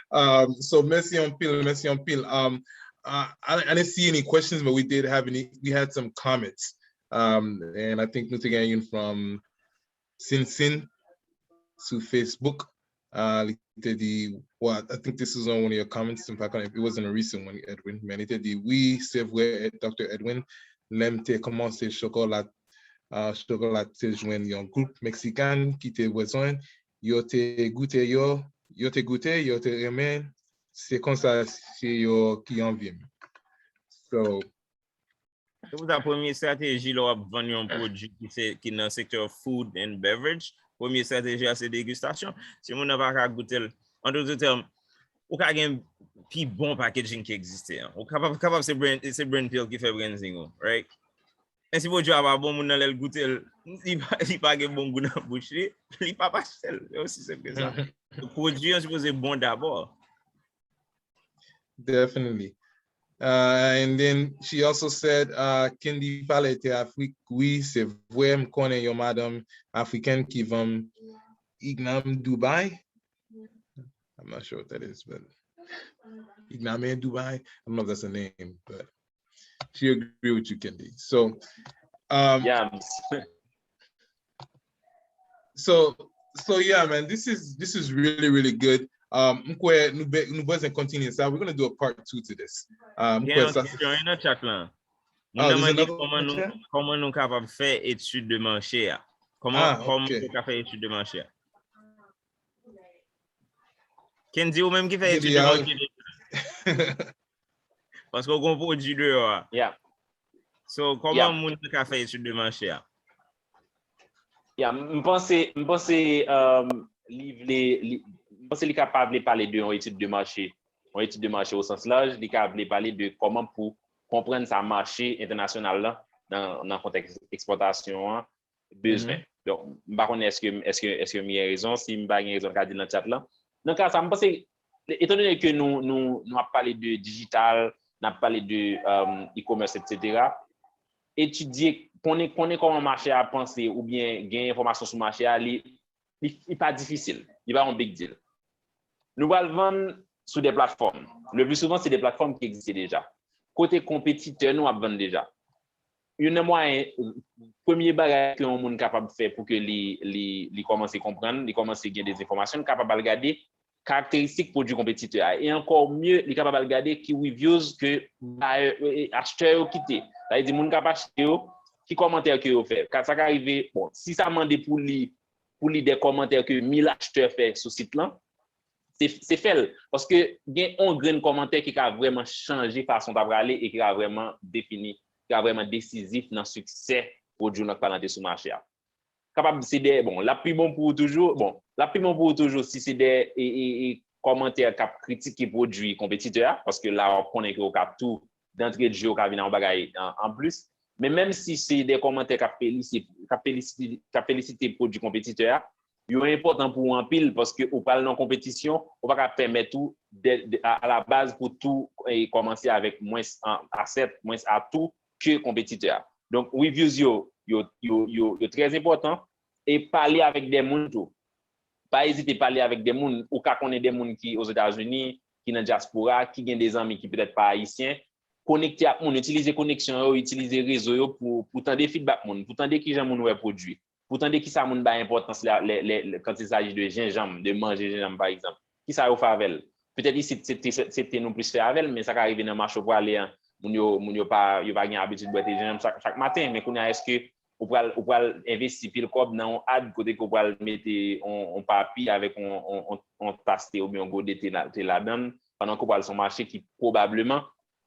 Um, so, mèsi anpil, mèsi anpil. Um, uh, I, I didn't see any questions, but we did have any, we had some comments. Um, and I think nou te gen youn from Sin Sin sou Facebook. Uh, li te di, well, I think this was on one of your comments, m pa konnen, it wasn't a recent one, Edwin, men li te di, "Wi, se vre, Ed-, Doktè Edwin, lè m te kòmanse chokola, uh, chokola te jwenn yon gwoup Meksikan ki te bezwen, yo te goute yo, yo te goute, yo te renmen, se konsa se yo ki anvi m." So, Se pou sa premye estrateji lè w ap vann yon pwodui ki, se, ki nan sektè food and beverage, premye estrateji a se degustasyon. Si moun nan pa ka goute l, an dòt tèm, ou ka gen pi bon packaging ki egziste an. Ou kapab, kapab se brand, se brand peel ki fè branding ou, right? Men si pwodui a pa bon, moun nan lè l goute l, li pa, li pa gen bon gou nan bouch li, li p ap achte l. Se osi senp ke sa. Pwodui an sipoze bon dabò. Definitely. Uh, and then she also said, uh, Kendy pale te Afrik, wi, se vre, m konnen yon madanm afrikèn ki vann Igname Dubai. I'm not sure what that is, but Igname Dubai. I don't know if that's a name, but she agree with you, Kendy. So, um, Yeah, so, so yeah, man, this is, this is really, really good. Um, m kwè nou be-, nou bezwen kontinye sa. We're gonna do a part two to this. Um, m Gen kwè yon sa kesyon nan chat lan. Ah, Moun nan there's mande another kòman one nou, there? Kòman nou kapab fè etid de mache a. Kòman, Ah, kòman ok. Ou ka fè etid de mache a. Kendy, ou menm ki fè etid Kendy, de ah, mache deja. Paske w gon pwodui deyò a. Yeah. So, kòman Yeah. Moun nan ka fè etid de mache a? Yeah, m panse, m panse um, li vle, li, m panse li ka pa vle pale de yon etid de mache, yon etid de mache o sans laj, li ka vle pale de kòman pou konprann sa mache entènasyonal la nan, nan kontèks ekspòtasyon an bezwen. Donk, m pa konnen èske, èske, èske m gen rezon, si m pa gen rezon, m ka di l nan chat lan. Nan ka sa, m panse, etandone ke nou, nou, nou ap pale de dijital, n ap pale de um, e-commerce, etsetera, etidye, konnen, konnen kòman mache a panse oubyen gen enfòmasyon sou mache a, li, li, li pa difisil. Li pa yon big deal. Nou pral vann sou de platfòm. Le pli souvan, se de platfòm ki egziste deja. Kote konpetitè nou ap vann deja. Youn nan mwayen, premye bagay ke yon moun kapab fè pou ke li, li, li kòmanse konprann, li kòmanse gen de enfòmasyon, li kapab al gade karakteristik pwodui konpetitè a. E ankò mye, li kapab al gade ki reviews ke buyers, e, e, achtè yo kite. Sa vle di moun k ap achte yo, ki kòmantè ke yo fè. Ka, sa ka rive, bon, si sa mande pou li, pou li de kòmantè ke mil achtè fè sou sit lan, se, se fè l. Paske gen yon grenn kòmantè ki ka vrèman chanje fason w ta prale e ki ka vrèman defini, ki ka vrèman desizif nan siksè pwodui w nan k palante sou mache a. Kapab se de, bon, l ap pi bon pou ou toujou, bon, l ap pi bon pou ou toujou si se de e, e, e, kòmantè k ap kritike pwodui konpetitè a, paske la w ap konnen ke w ka tou dantre de je w ka vin yon bagay an, an plis. Men menm si se de kòmantè k ap felisite, k ap felisite, k ap felisite pwodui konpetitè a, yo enpòtan pou ou anpil paske ou pral nan konpetisyon, ou pa ka pèmèt ou de, de, a, a la baz pou tou e, kòmanse avèk mwens an, asèt, mwens atou ke konpetitè a. Donk, reviews yo, yo, yo, yo, yo trè enpòtan. E pale avèk de moun tou. Pa ezite pale avèk de moun. Ou ka konnen de moun ki Ozetazini, ki nan dyaspora, ki gen de zanmi ki petèt pa ayisyen. Konekte ak moun, itilize koneksyon yo, itilize rezo yo pou, pou tande feedback moun, pou tande kijan moun wè pwodui, pou tande kisa moun bay enpòtans lè, lè, lè, lè, quand il s'agit de jenjanm, de manje jenjanm, pa egzanp. Kisa yo fè avè l? Petèt isit, se te, se te nou plis fè avè l, men sa ka rive nan mache w prale an, moun yo, moun yo pa, yo pa gen abitid bwè te jenjanm chak, chak maten, men kounye a, èske ou pral, ou pral envesti pil kòb nan yon ad kote ke w pral mete yon, yon papi avèk yon, yon, yon, yon tas te oubyen yon gode te la, te ladan l, pandan ke w pral sou mache ki pwobableman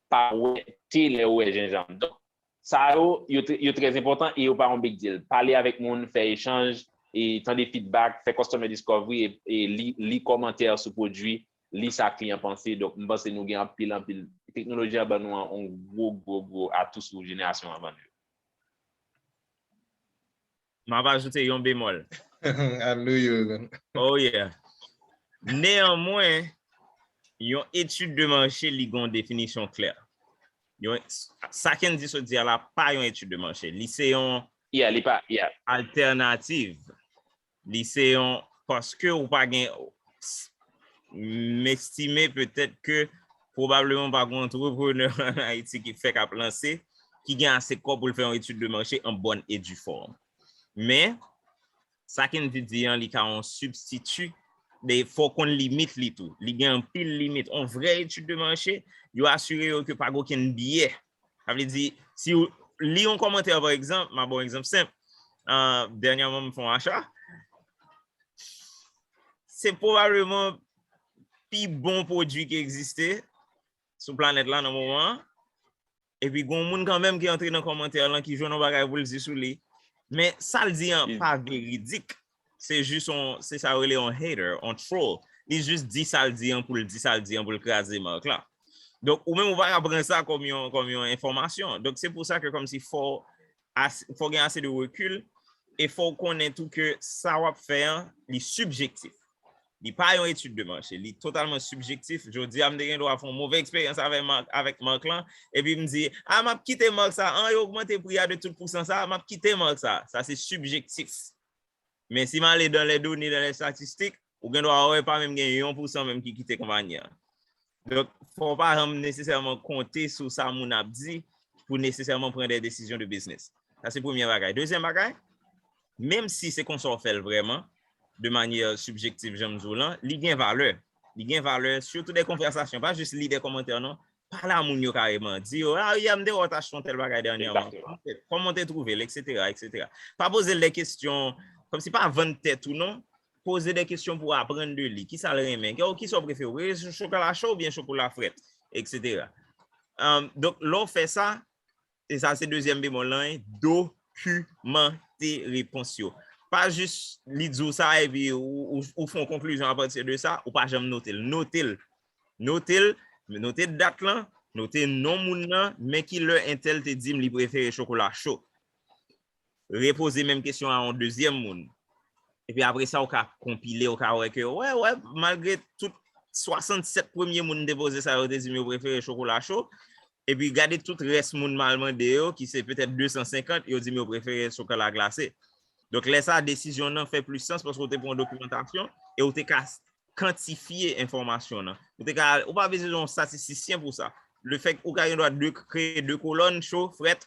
pa wè te lè w wè jenjanm. Donk, sa yo, yo, tre- yo trè enpòtan e yo pa yon big deal. Pale avèk moun, fè echanj, e tande feedback, fè customer discovery e, e li, li kòmantè sou pwodui, li sa kliyan panse. Donk, m panse nou gen anpil, anpil. Teknoloji an ban nou an, yon gwo, gwo, gwo atou sou jenerasyon an ban nou yo. M ap ajoute yon bemòl. I knew you were gonna. Oh yeah. Neyanmwen, yon etid de mache li gen yon definisyon klè. Yon, sa Kendy sot di a la pa yon etid de mache. Li se yon Yeah, li pa, yeah. altènativ. Li se yon, paske ou pa gen, m estime petèt ke pwobableman pa gen antreprenè an Ayiti ki fèk ap lanse, ki gen ase kòb pou l fè yon etid de mache an bòn e di fòm. Men, sa Kendy di an, li ka yon sibstiti, men fò w konn limit li tou. Li gen anpil limit. Yon vrè etid de mache, yo asire yo ke pa gen okenn byè. Sa vle di, si w li yon kòmantè, pa egzanp, m a ba w yon egzanp senp. Uh, dènyèman, m fè yon acha. Se pwobableman pi bon pwodui ki egziste sou planèt la nan moman an. Epi gen yon moun kanmenm ki antre nan kòmantè lan ki jwenn yon bagay pou l di sou li. Men sa l di an pa veridik. Se jis yon, se sa yo rele yon hater, yon troll. Li jis di sa l di an pou l di sa l di an pou l kraze mark la. Donk, ou menm ou pa ka pran sa kòm yon, kòm yon enfòmasyon. Donk, se pou sa ke kòmsi fò, fò gen ase de rekil e fò w konnen tou ke sa w ap fè an, li sibjektif. Li pa yon etid de mache, li totalman sibjektif. Jodi a, m te gen dwa fè yon move eksperyans avèk mark, avèk mark lan, epi m di, a, m ap kite mark sa, an, yo ogmante pri a de tout pousan sa, m ap kite mark sa. Sa se sibjektif. Men si m ale dans les données, dans les statistiques, ou gen dwa wè pa menm gen yon pousan menm ki kite konpayi an. Donk, fò w pa janm nesesèman konte sou sa moun ap di pou nesesèman pran de desizyon de biznis. Sa se premye bagay. Dezyèm bagay, menm si se konsa w fè l vrèman, de manyè sibjektif, jan m di w lan, li gen valè. Li gen valè, sitou de konvèsasyon, pa jis li de kòmantè, non. Pale a moun yo kareman. Di yo, a, yè m te wè w t achte yon tèl bagay dènyèman. Kòman w te twouve l, etsetera, etsetera. Pa poze l de kesyon, kòmsi pa vann tèt ou, non. Poze de kesyon pou aprann de li. Kisa l renmen? Kisa w prefere? Ou prefere chokola cho oubyen chokola frèt? Etsetera. Donk, lè w fè sa, e sa se dezyèm bemòl lan, dokimante repons yo. Pa jis li di w sa epi ou, ou, ou fè yon konklizyon apati de sa, ou pa janm note l. Note l. Note l, note dat lan, note non moun nan, men ki lè entèl te di m li prefere chokola cho. Repoze menm kesyon a yon dezyèm moun. Epi apre sa, ou ka konpile, ou ka wè ke, wè, wè, malgre tout swasannsèt premye moun te poze sa, yo te di m yo prefere chokola cho. Epi gade tout rès moun m al mande yo, ki se petèt de san senkant, yo di m yo prefere chokola glase. Donk, lè sa, desizyon nan fè plis sans paske ou te pran dokimantasyon e ou te ka kantifye enfòmasyon nan. Ou te ka, ou pa bezwen yon statistisyen pou sa. Lefèt ou ka gen dwa de, kreye de kolòn, cho, frèt,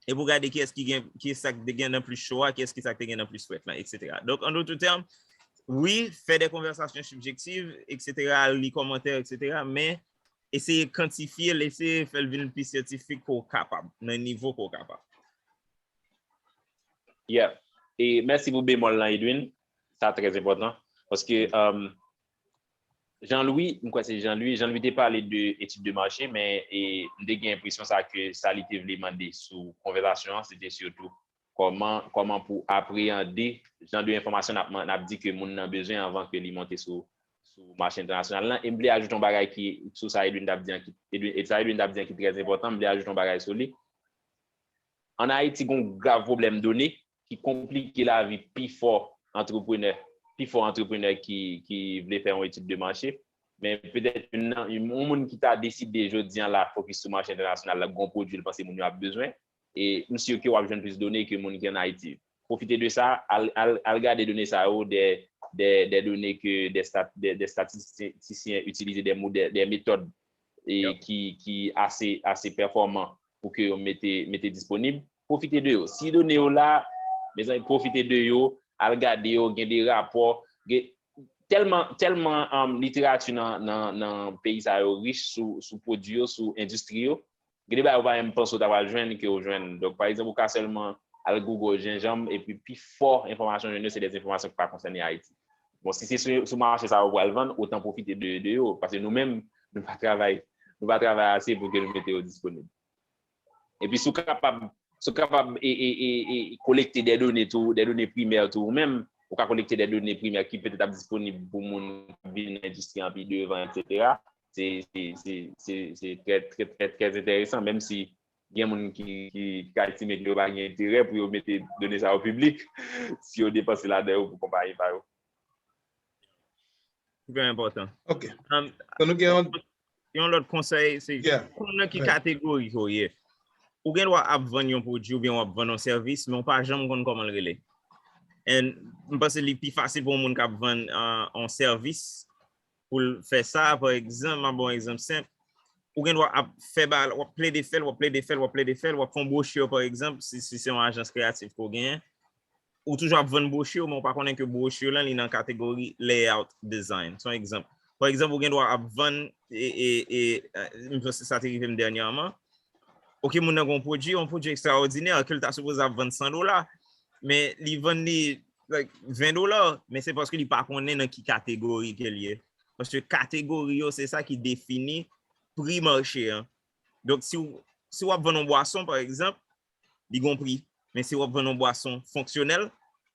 epi w gade kiyès ki gen, kiyès sa k te gen nan plis cho a, kiyès ki sa k te gen nan plis frèt lan, etsetera. Donk, an dòt tèm, wi, fè de konvèsasyon sibjektiv, etsetera, li kòmantè, etsetera, men eseye kantifye l, eseye fè l vin pi syantifik ke w kapab, nan nivo ke w kapab. Yeah. E mèsi pou bemòl lan, Edwin. Sa trè enpòtan. Paske, um, Jean-Louis, m kwè se Jean-Louis, Jean-Louis te pale de etid de mache, men e, m te gen enpresyon sa ke sa li te vle mande sou konvèsasyon an, se te sitou kòman, kòman pou apreyande jan de enfòmasyon n ap, n ap di ke moun nan bezwen anvan ke li monte sou, sou mache entènasyonal lan. E m vle ajoute yon bagay ki, sou sa Edwin t ap di an, ki, Edwin, e sa Edwin t ap di an ki trè enpòtan, m vle ajoute yon bagay sou li. Ann Ayiti, gen yon grav pwoblèm done ki konplike lavi pifò antreprenè, pifò antreprenè ki, ki vle fè yon etid de mache. Men petèt yon, yon moun ki ta deside jodi an la fokis sou mache entènasyonal la, gen yon pwodui l panse moun yo ap bezwen. E m si ke w ap jwenn plis done ke moun ki ann Ayiti. Pwofite de sa, al, al, al gade done sa yo, de, de, de done ke de, stat, de, de statistisyen itilize, de modèl, de metòd e ki, ki ase, ase pèfòman pou ke yo mete, mete disponib. Pwofite de yo. Si done yo la, mezanmi, pwofite de yo, al gade yo, gen de rapò, gen, tèlman, tèlman um, literati nan, nan, nan peyi sa yo rich sou, sou pwodui yo, sou endistri yo, gen de bagay ou pa menm panse ou ta pral jwenn ke ou jwenn. Donk, pa egzanp, ou ka sèlman al Google jenjanm, epi pi fò enfòmasyon ou jwenn yo, se de enfòmasyon ki pa konsène Ayiti. Bon, si se sou, sou mache sa yo pral vann, otan pwofite de, de yo, paske nou menm, nou pa travay, nou pa travay ase pou ke nou mete yo disponib. Epi si w kapab, si w kapab e, e, e, e, kolekte de done tou, de done primè tou ou menm, ou ka kolekte de done primè ki petèt ap disponib pou moun k ap vin nan endistri an pi devan, etsetera. Se, se, se, se, se trè, trè, trè, trè enteresan, menm si gen moun ki, ki, ki ka estime ke yo pa gen enterè pou yo mete done sa yo piblik, si yo depanse ladan yo pou konpayi pa yo. Trè enpòtan. Ok. Um, so nou gen yon yon lòt konsèy, se yeah. Konn nan ki yeah. Kategori ke w ye. Ou gen dwa ap vann yon pwodui oubyen w ap vann yon sèvis, men w pa janm konn kòman l rele. And m panse li pi fasil pou yon moun k ap vann uh, yon sèvis pou l fè sa, pa egzanp, m ap ba w yon egzanp senp. Ou gen dwa ap fè ba, w ap plede fè l, w ap plede fè l, w ap plede fè l, w ap fè yon bwochi, pa egzanp, si, si se yon ajans kreyatif ke w genyen, ou toujou ap vann bwochi, men w pa konnen ke bwochi lan li nan kategori layout design. Se yon egzanp. Pa egzanp, ou gen dwa ap vann, e, e, e, e, m panse sa te rive m dènyèman. Ok, moun nan gen yon pwodui, yon pwodui ekstraòdinè, ke l ta sipoze ap vann san dola, men li vann li like, ven dola, men se paske li pa konnen nan ki kategori ke l ye. Paske kategori yo, se sa ki defini pri mache an. Donk, si w, si w ap vann yon bwason, pa egzanp, li gen yon pri. Men si w ap vann yon bwason fonksyonèl,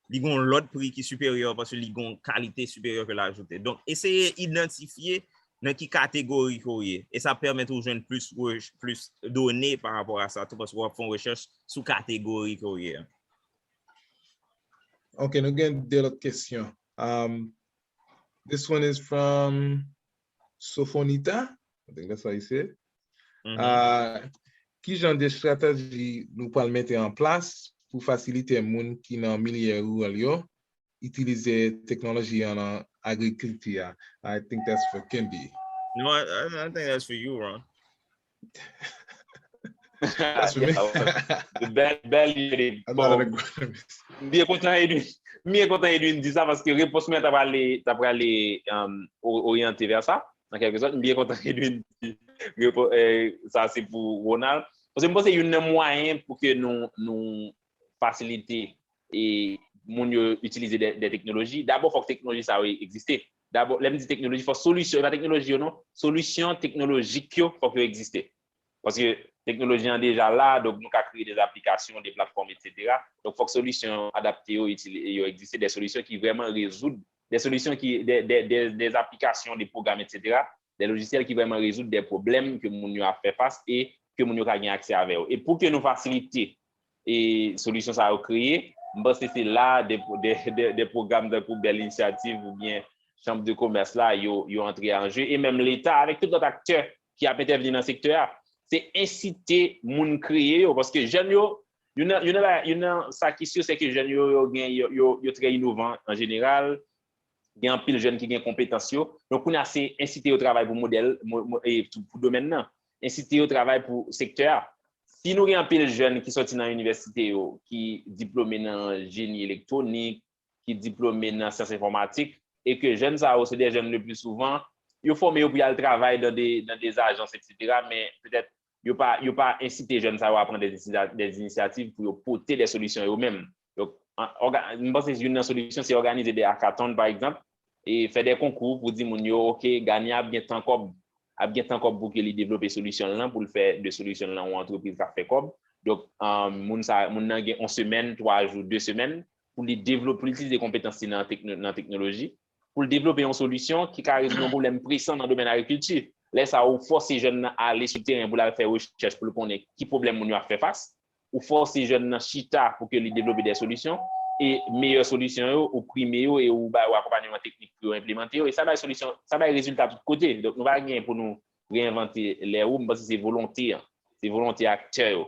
li gen yon lòt pri ki siperyè paske li gen yon kalite siperyè ke l ajoute. Donk, eseye idantifye nan ki kategori ke w ye. E sa ap pèmèt ou jwenn plis, plis done pa rapò a sa tou paske w ap fè yon rechèch sou kategori ke w ye a. Ok, nou gen de lòt kesyon. Um, this one is from Sofonita. I think that's how you say it. Mm -hmm. uh, ki jan de estrateji nou pral mete an plas pou fasilite moun ki nan milye riral yo itilize teknoloji an nan agrikilti a? I think that's for Kendi. No, I, I think that's for you, Ron. Bèl, bèl ide. M byen kontan Edwin. M byen kontan Edwin di sa paske repons mwen ta prale, ta prale um, oryante vè sa, an kèlke sòt. M byen kontan Edwin di sa se pou Ronald. Paske m panse youn nan mwayen pou ke nou, nou fasilite e moun yo itilize de, de teknoloji. Dabò, fòk teknoloji sa yo egziste. Dabò, lè m di teknoloji, fòk solisyon, e pa teknoloji yo non, solisyon teknolojik yo, fòk yo egziste. Paske teknoloji an deja la, donk nou ka kreye de aplikasyon, de platfòm, etsetera. Donk fòk solisyon adapte yo, yo egziste, de solisyon ki vrèman rezoud, de solisyon ki, de, de, de, de aplikasyon, de pwogram, etsetera, de lojisyèl ki vrèman rezoud de pwoblèm ke moun yo ap fè fas e ke moun yo ka gen aksè avè yo. E pou ke nou fasilite e solisyon sa yo kreye, m panse se la de, de, de, de pwogram tankou Bèl Inisyativ oubyen Chanm de Komès la, yo, yo antre an je, e menm Leta avèk tout lòt aktè ki ap entèvni nan sektè a. Se ensite moun kreye yo, paske jèn yo, youn nan, youn nan, youn nan sa ki si, se ke jèn yo, yo gen, yo, yo, yo trè inovan an jeneral, gen anpil jèn ki gen konpetans yo. Donk, kounye a, se ensite yo travay pou modèl, pou domèn nan. Ensite yo travay pou sektè a. Si nou gen anpil jèn ki sòti nan inivèsite yo, ki diplome nan jeni elektwonik, ki diplome nan syans enfòmatik, e ke jèn sa yo, se de jèn le pli souvan, yo fòme yo pou y al travay nan de, nan de zajans, etsetera, men petèt yo pa, yo pa ensite jèn sa yo a pran de, de inisyativ pou yo pote de solisyon yo menm. Donk, m panse youn nan solisyon se òganize de hackathon, pa egzanp, e fè de konkou pou di moun yo, ok, Gania ap gen tan kòb, ap gen tan kòb pou ke li devlope solisyon l lan, pou l fè de solisyon l lan yon antrepriz k ap fè kòb. Donk, um, moun sa, moun nan gen yon semèn, twa jou, de semèn, pou li devlope, pou li itilize konpetans li nan, nan teknoloji, pou l devlope yon solisyon ki ka rezoud yon pwoblèm presan nan domèn agrikilti. Lè sa a, ou fòse jèn nan ale sou teren pou l al fè rechèch pou l konnen ki pwoblèm moun yo ap fè fas. Ou fòse jèn nan chita pou ke li devlope de solisyon. E meyè solisyon yo, ou prime yo e ou ba yo akonpayman teknik pou yo enplimante yo. E sa bay solisyon, sa bay rezilta tout kote. Donk, nou pa gen pou nou reenvante lè ou, m panse se volonte an. Se volonte aktè yo.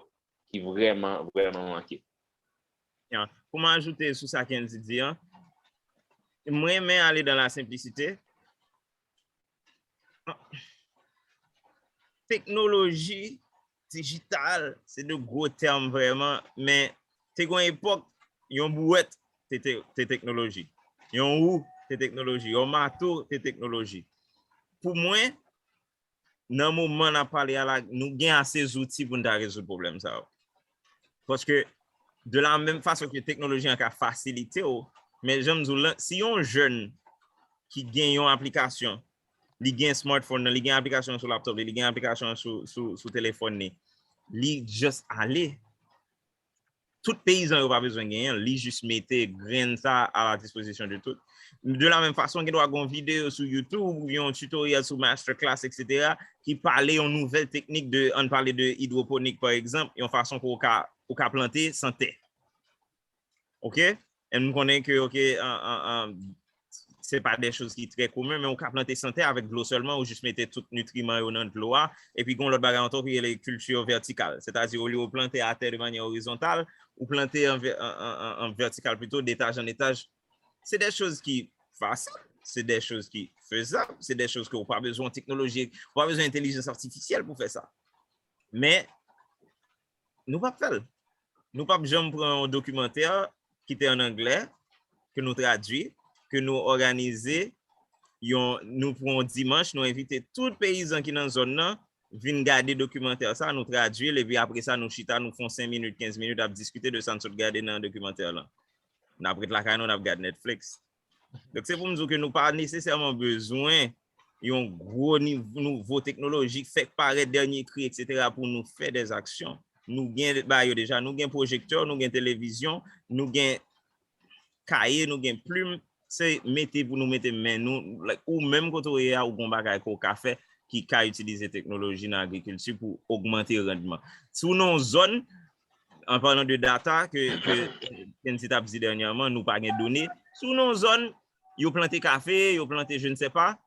ki vrèman, vrèman manke. Ya. Pou m ajoute sou sa Kendy di an, mwen renmen ale dans la simplicité. Teknoloji dijital, se de gwo tèm vrèman, men te gen yon epòk, yon bouwèt te, te, te teknoloji, yon wou te teknoloji, yon mato te teknoloji. Pou mwen, nan moman n ap pale a la, nou gen ase zouti pou n ta rezoud pwoblèm sa yo. Paske, de la menm fason ke teknoloji an ka fasilite w, men jan m di w lan, si yon jèn ki gen yon aplikasyon, li gen smartphone nan, li gen aplikasyon sou laptop li, li gen aplikasyon sou, sou, sou telefòn li, li just ale. Tout peyizan yo pa bezwen genyen l, li jis mete grenn sa a la dispozisyon de tout. De la menm fason, gen dwa gen yon videyo sou YouTube, yon tutoriel sou masterclass, et cetera, ki pale yon nouvèl teknik de, ann pale de idwoponik, pa egzanp, yon fason ke w ka, ou ka plante san tè. Oke? E m konnen ke, oke, an, an, an, se pa de choz ki trè komen, men ou ka plante san tè avèk dlo sèlman, ou jis mete tout nitriman yo nan dlo a, epi gen yon lòt bagay ankò ki rele kilti vètikal. Sètadi, olye ou plante atè de manyè orizontal, ou plante an, vè- an, an, an, an vètikal pito, detaj an etaj. Se de choz ki fasil, se de choz ki fezab, se de choz ke ou pa bezwen teknoloji, ou pa bezwen entèlijans atifisyèl pou fè sa. Men, nou p ap fè l. Nou p ap janm pran yon dokimantè ki te an anglè, ke nou tradui, ke nou òganize, yon, nou pran yon dimanch, nou envite tout peyizan ki nan zòn nan vin gade dokimantè sa, nou tradui l, epi apre sa, nou chita, nou fè yon senk minit, kenz minit ap diskite de sa n sot gade nan dokimantè lan. N ap ret lakay nou, n ap gad Netflix. Donk, se pou m di w ke nou pa nesesèman bezwen yon gwo niv- nouvo teknoloji k fèk parèt, dènye kri, et cetera, pou nou fè dèzaksyon. Nou gen bagay yo deja, nou gen pwojektè, nou gen televizyon, nou gen kaye, nou gen plim, se mete pou nou mete men nou, like, ou menm kote w ye a, ou gen bagay ke w ka fè ki ka itilize teknoloji nan agrikilti pou ogmante randman. Si w nan yon zòn, an palan de data ke, ke Kendy t ap di dènyèman, nou pa gen done. Si w nan yon zòn, yo plante kafe, yo plante je ne sais pas,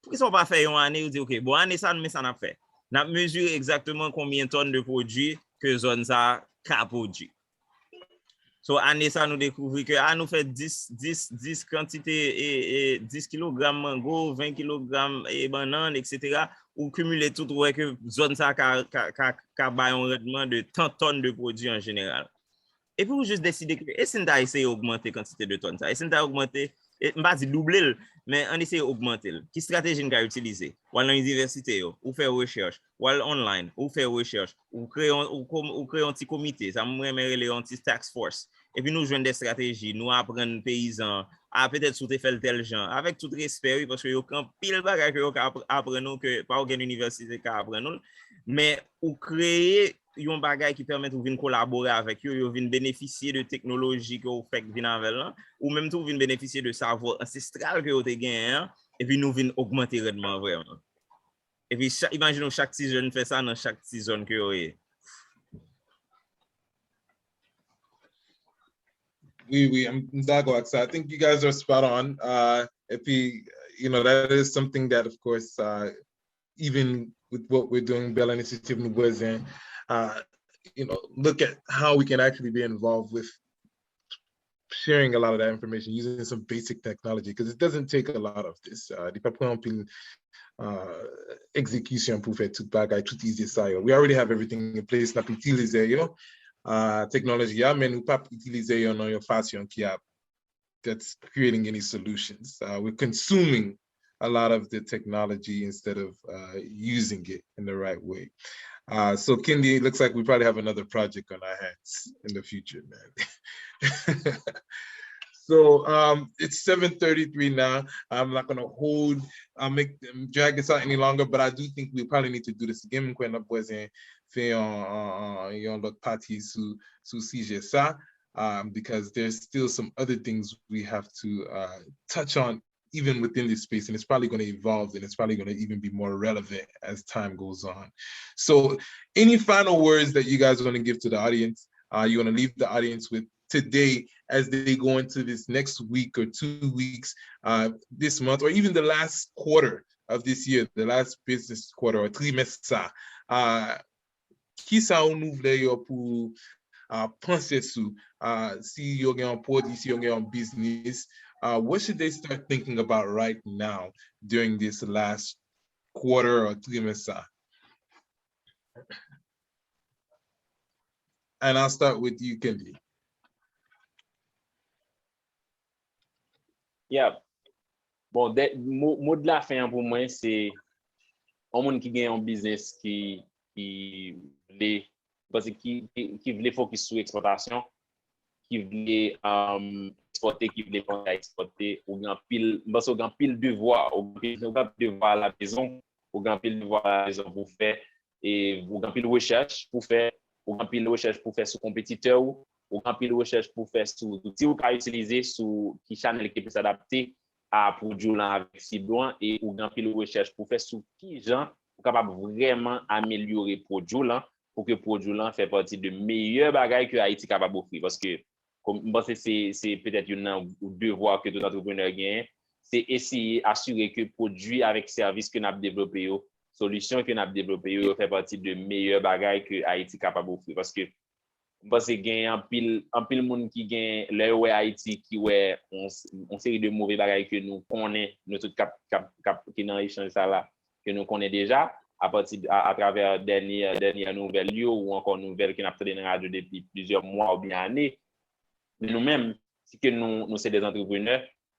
poukisa w pa fè yon ane, yo di, oke, bon, ane sa, men sa n ap fè. N ap mezire egzakteman konbyen tòn de pwodui ke zòn sa a ka pwodui. So, ane sa, nou dekouvri ke, a, nou fè dis, dis, dis kantite, e, e, dis kilogram mango, ven kilogram, e, bannann, et cetera. Ou kimile tout, ou wè ke zòn sa ka, ka, ka, ka bay yon randman de tan tòn de pwodui an jeneral. Epi ou jis deside ke, e si n ta eseye ogmante kantite de tòn sa? E si n ta ogmante, e, m pa di double l, men ann eseye ogmante l. Ki estrateji n ka itilize? W al nan inivèsite yo, ou fè rechèch, w al online, ou fè rechèch, ou kreye yon, ou, kom- ou kreye yon ti komite, sa m renmen rele yon ti task force. Epi nou jwenn de estrateji, nou aprann peyizan, a, petèt si w te fè l tèl jan, avèk tout respè, wi, paske yo gen anpil bagay ke yo ka apr- aprann ou ke pa okenn inivèsite ka aprann ou l, men ou kreye yon bagay ki pèmèt ou vin kolabore avèk yo, yo vin benefisye de teknoloji ke w fèk vin avè l lan, ou menm tou vin benefisye de savwa ansestral ke yo te genyen an, epi nou vin ogmante randman an vrèman. Epi cha- imajine w chak ti jèn fè sa nan chak ti zòn ke yo ye. Oui, oui, I'm, I'm d'accord avec ça. I think you guys are spot on. Uh, et puis, you know, that is something that, of course, uh, even with what we're doing, Bèl Initiative, nou bezwen, uh, you know, look at how we can actually be involved with sharing a lot of that information using some basic technology, because it doesn't take a lot of this. Uh, li pa pran anpil, uh, egzekisyon pou fè tout bagay, tout ize sa yo. We already have everything in place, n ap itilize yo, uh, teknoloji a, men nou p ap itilize yo nan yon fason ki ap that's creating any solutions. Uh, we're consuming a lot of the technology instead of, uh, using it in the right way. Uh, so, Kendy, it looks like we probably have another project on our hands in the future, man. So, um, it's seven thirty-three now. I'm not gonna hold, I'll make them drag this out any longer, but I do think we probably need to do this again. Mwen kwè n ap bezwen fè yon, yon, yon lòt pati sou, sou sijè sa. Um, because there's still some other things we have to, uh, touch on even within this space, and it's probably gonna evolve, and it's probably gonna even be more relevant as time goes on. So, any final words that you guys wanna give to the audience, uh, you wanna leave the audience with today as they go into this next week or two weeks, uh, this month, or even the last quarter of this year, the last business quarter or trimèst sa? Uh, kisa ou nou vle yo pou uh, panse sou uh, si yo gen yon pwodui, si yo gen yon biznis, uh, what should they start thinking about right now during this last quarter or trimester? And I'll start with you, Kendi. Yeah. Bon, de, mo, mo de la fen an pou mwen, se yon moun ki gen yon biznis ki, ki vle, ki, ki, ki vle fokis sou ekspòtasyon, ki vle um, ekspòte, ki vle panse a ekspòte, ou gen pil, m panse ou gen pil devwa, ou gen pil devwa a la mezon, ou gen pil devwa a la mezon pou fè, e ou gen pil rechèch pou fè, ou gen pil rechèch pou fè sou konpetitè ou, ou gen pil rechèch pou fè sou zouti ou ka itilize, sou ki chanèl ki plis adapte a pwodui w lan avèk sib ou an, e ou gen pil rechèch pou fè sou ki jan ou kapab vrèman amelyore pwodui w lan pou ke pwodui w lan fè pati de meyè bagay ke Ayiti kapab ofri. Paske m panse se, se petèt youn nan devwa ke tout antreprenè genyen, se eseye asire ke pwodui avèk sèvis ke n ap devlope yo, solisyon ke n ap devlope yo, yo fè pati de meyè bagay ke Ayiti kapab ofri. Paske m panse gen anpil, anpil moun ki gen, lè yo wè Ayiti, ki wè yon, yon seri de move bagay ke nou konnen, nou tout k ap, k ap, k ap, ki nan echanj sa la, ke nou konnen deja, apati, a, atravè dènye, dènye nouvèl yo ou ankò nouvèl ke n ap tande nan radyo depi plizyè mwa oubyen ane. Men nou menm, si ke nou, nou se de antreprenè,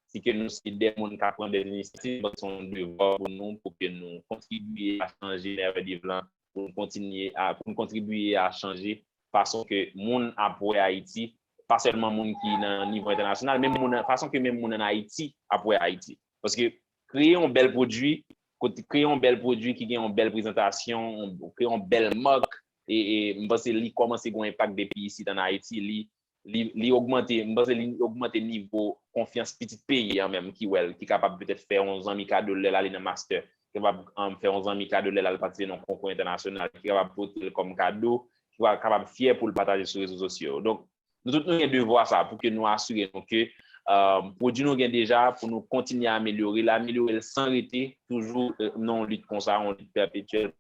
si ke nou se de moun k ap pran de inisyativ, se yon devwa pou nou, pou ke nou kontribye a chanje narativ lan, pou nou kontinye a, pou nou kontribye a chanje fason ke moun ap wè Ayiti, pa sèlman moun ki nan nivo entènasyonal, men moun, fason ke menm moun ann Ayiti ap wè Ayiti. Paske kreye yon bèl pwodui, kote kreye yon bèl pwodui ki gen yon bèl prezantasyon, kreye yon bèl mak, e, e m panse li kòmanse gen yon enpak depi isit ann Ayiti, li, li, li ogmante, m panse li ogmante nivo konfyans pitit peyi an menm ki wè l, ki kapab petèt fè yon zanmi kado lè l ale nan master, ki kapab um, fè yon zanmi kado lè l al patisipe nan yon konkou entènasyonal, ki kapab pote l kòm kado, ki kapab fyè pou l pataje sou rezo sosyo yo. Donk, nou tout nou gen devwa sa pou ke nou asire nou ke um, pwodui nou gen deja pou nou kontinye amelyore l, amelyore l san rete, toujou uh, nan yon lit konsa, yon lit pèpetyèl,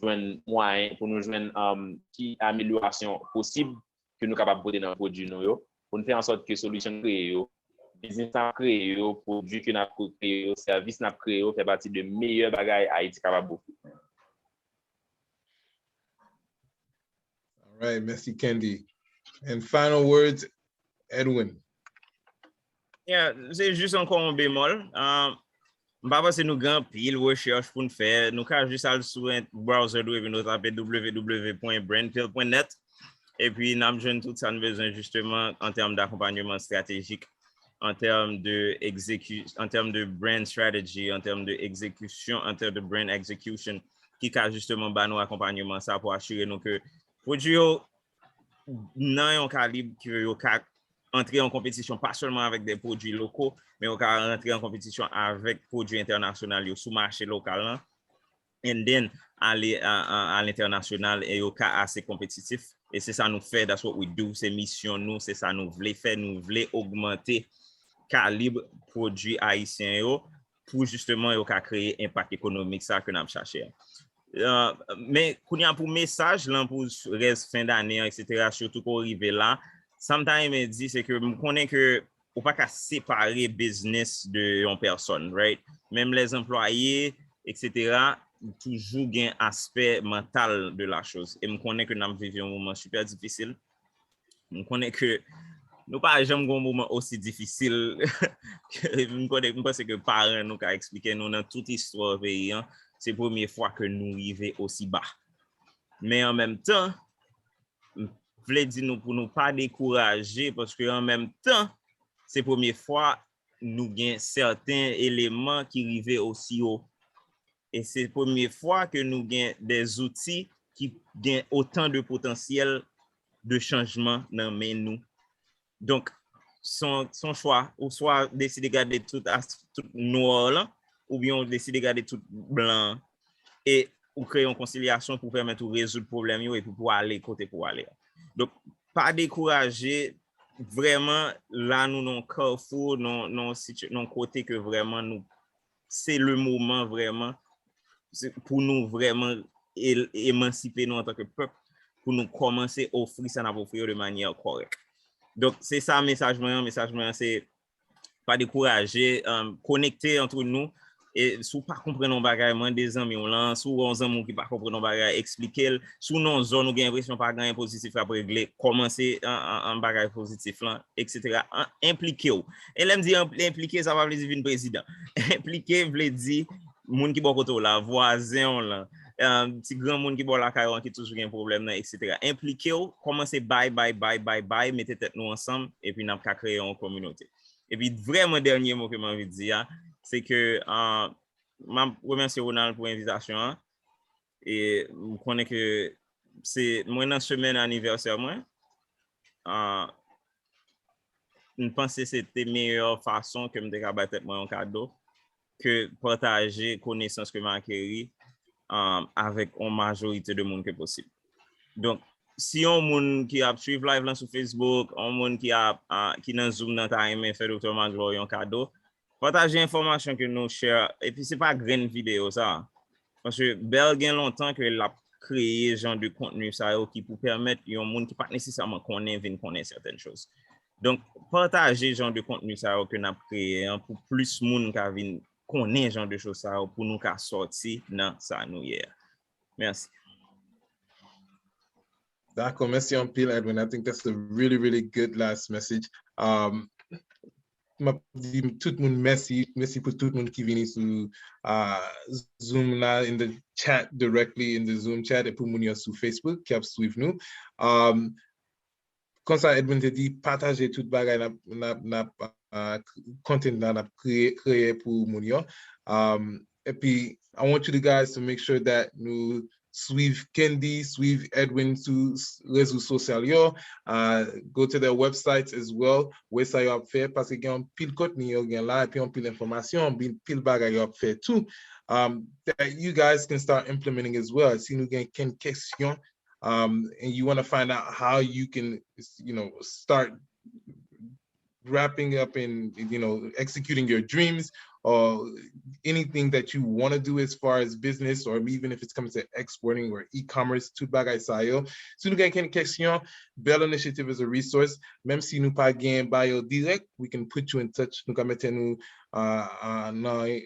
jwenn mwayen pou nou jwenn um, ki amelyorasyon posib ke nou kapab pote nan pwodui nou yo, pou n fè ansòt ke solisyon n kreye yo, biznis n ap kreye yo, pwodui ke n ap kreye yo, sèvis n ap kreye yo fè pati de meyè bagay Ayiti kapab ofri. All right, merci Kendi. And final words, Edwin. Yeah, se jis ankò yon bemòl. Uh, m pa panse nou gen anpil rechèch pou n fè. Nou ka jis al sou browser nou epi nou tape www point brandpill point net. Epi n ap jwenn tout sa n bezwen jisteman an tèm d'akonpanyeman estratejik, an tèm de egzeki, an tèm de brand strategy, an tèm de egzekisyon, an tèm de brand execution ki ka jisteman ba nou akonpanyeman sa pou asire nou ke pwodui yo nan yon kalib ke yo ka antre an konpetisyon pa sèlman avèk de pwodui loko, men yo ka antre an konpetisyon avèk pwodui entènasyonal yo sou mache lokal lan, and then ale a lentènasyonal e yo ka ase konpetitif. E se sa nou fè, that's what we do, se misyon nou, se sa nou vle fè, nou vle ogmante kalib pwodui ayisyen yo pou jisteman yo ka kreye enpak ekonomik sa ke n ap chache a. Uh, men kounye a pou mesaj lan pou rès fen dane an, etsetera, sitou ke w rive la, sa m ta renmen di se ke m konnen ke ou pa ka separe biznis de yon pèsòn, right? Menm lèzanplwaye, etsetera, toujou gen aspè mantal de la choz. E m konnen ke n ap viv yon moman sipè difisil. M konnen ke nou pa janm gen yon moman osi difisil. M konnen, m panse ke paran nou ka eksplike nou nan tout istwa peyi an, se premye fwa ke nou rive osi ba. Men an menm tan, m vle di nou pou nou pa dekouraje, paske an menm tan, se premye fwa nou gen sèten eleman ki rive osi wo. E se premye fwa ke nou gen de zouti ki gen otan de potansyèl de chanjman nan men nou. Donk, se yon chwa, ou swa deside gade tout, tout nwa lan, oubyen ou deside gade tout blan an. E ou kreye yon konsilyasyon pou pèmèt ou rezoud pwoblèm yo epi pou ale kote pou ale a. Donk, pa dekouraje, vrèman, la nou nan yon kafou, nan yon kote ke vrèman nou, se le moman vrèman pou nou vrèman emansipe nou antanke pèp. pou nou kòmanse ofri sa n ap ofri yo de manyè kòrèk. Donk, se sa mesaj mwen an. Mesaj mwen an, se pa dekouraje, um, konekte antre nou. E si w pa konprann yon bagay, mande zanmi w lan. Si w wè yon zanmi w ki pa konprann yon bagay, eksplike l. Si w nan yon zòn ou gen enpresyon pa gen anyen pozitif k ap regle, kòmanse an, an, an bagay pozitif lan, et cetera. An, enplike w. E lè m di enplike, sa pa vle di vin prezidan. Enplike vle di moun ki bò kote w la, vwazen w lan, um, ti granmoun ki bò lakay w an ki toujou gen pwoblèm nan, et cetera. Enplike w, kòmanse bay, bay, bay, bay, bay, mete tèt nou ansanm, epi n ap ka kreye yon kominote. Epi vrèman dènye mo ke m anvi di a, se ke, uh, m ap remèsye Ronald pou envitasyon an. E m konnen ke se mwen nan semèn anivèsè mwen. Uh, m panse se te meyè fason ke m te ka bay tèt mwen yon kado ke pataje konesans ke m akeri, um, avèk yon majorite de moun ke posib. Donk, si yon moun ki ap swiv live lan sou Facebook, yon moun ki ap, uh, ki nan Zoom nan ta renmen fè Doktè Maxwell yon kado, pataje enfòmasyon ke nou share, epi se pa grenn videyo sa. Paske Bèl gen lontan ke l ap kreye jan de kontni sa yo ki pou pèmèt yon moun ki pa t nesesèman konnen vin konnen sètèn choz. Donk, pataje jan de kontni sa yo ke n ap kreye an pou plis moun ka vin konnen jan de choz sa yo pou nou ka sòti nan sa nou ye a. Mèsi. Dakò, mèsi anpil, Edwin. I think that's a really, really good last message. Um, m ap di tout moun mèsi, mèsi pou tout moun ki vini sou uh, Zoom la, in the chat directly, in the Zoom chat, e pou moun yo sou Facebook ki ap swiv nou. Um, konsa Edwin te di, pataje tout bagay n ap, n ap, n ap, uh, content la n ap kreye, kreye pou moun yo. Um, epi, I want you guys to make sure that nou swiv Kendy, swiv Edwin sou rezo sosyal yo. Uh, go to their websites as well. Wè sa yo ap fè, paske gen yon pil kontni yo gen la, epi yon pil enfòmasyon, yon pil bagay yo ap fè tou. Um, that you guys can start implementing as well. Si nou gen ken kesyon, um, and you want to find out how you can, you know, start wrapping up and, you know, executing your dreams or anything that you want to do as far as business, or even if it's coming to exporting or e-commerce, tout bagay sa yo. Si nou gen ken kesyon, Bell Initiative is a resource. Menm si nou pa gen bio direct, we can put you in touch. Nou ka mete nou uh, uh, nan,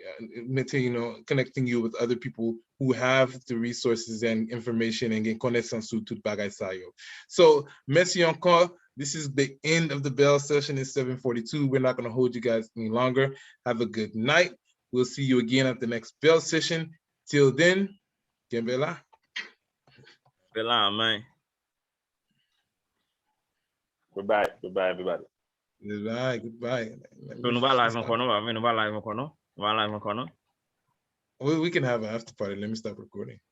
mete, you know, connecting you with other people who have the resources and information and gen konesans sou tout bagay sa yo. So, mèsi ankò. This is the end of the Bell session. It's seven forty-two. We're not going to hold you guys any longer. Have a good night. We'll see you again at the next Bell session. Till then, kenbe la. Kenbe la, man. Goodbye. Goodbye, everybody. Goodbye, goodbye. So, nou pa live ankò non, pa vre, nou pa live ankò non. Nou pa live ankò non. We, we can have an after party. Let me stop recording.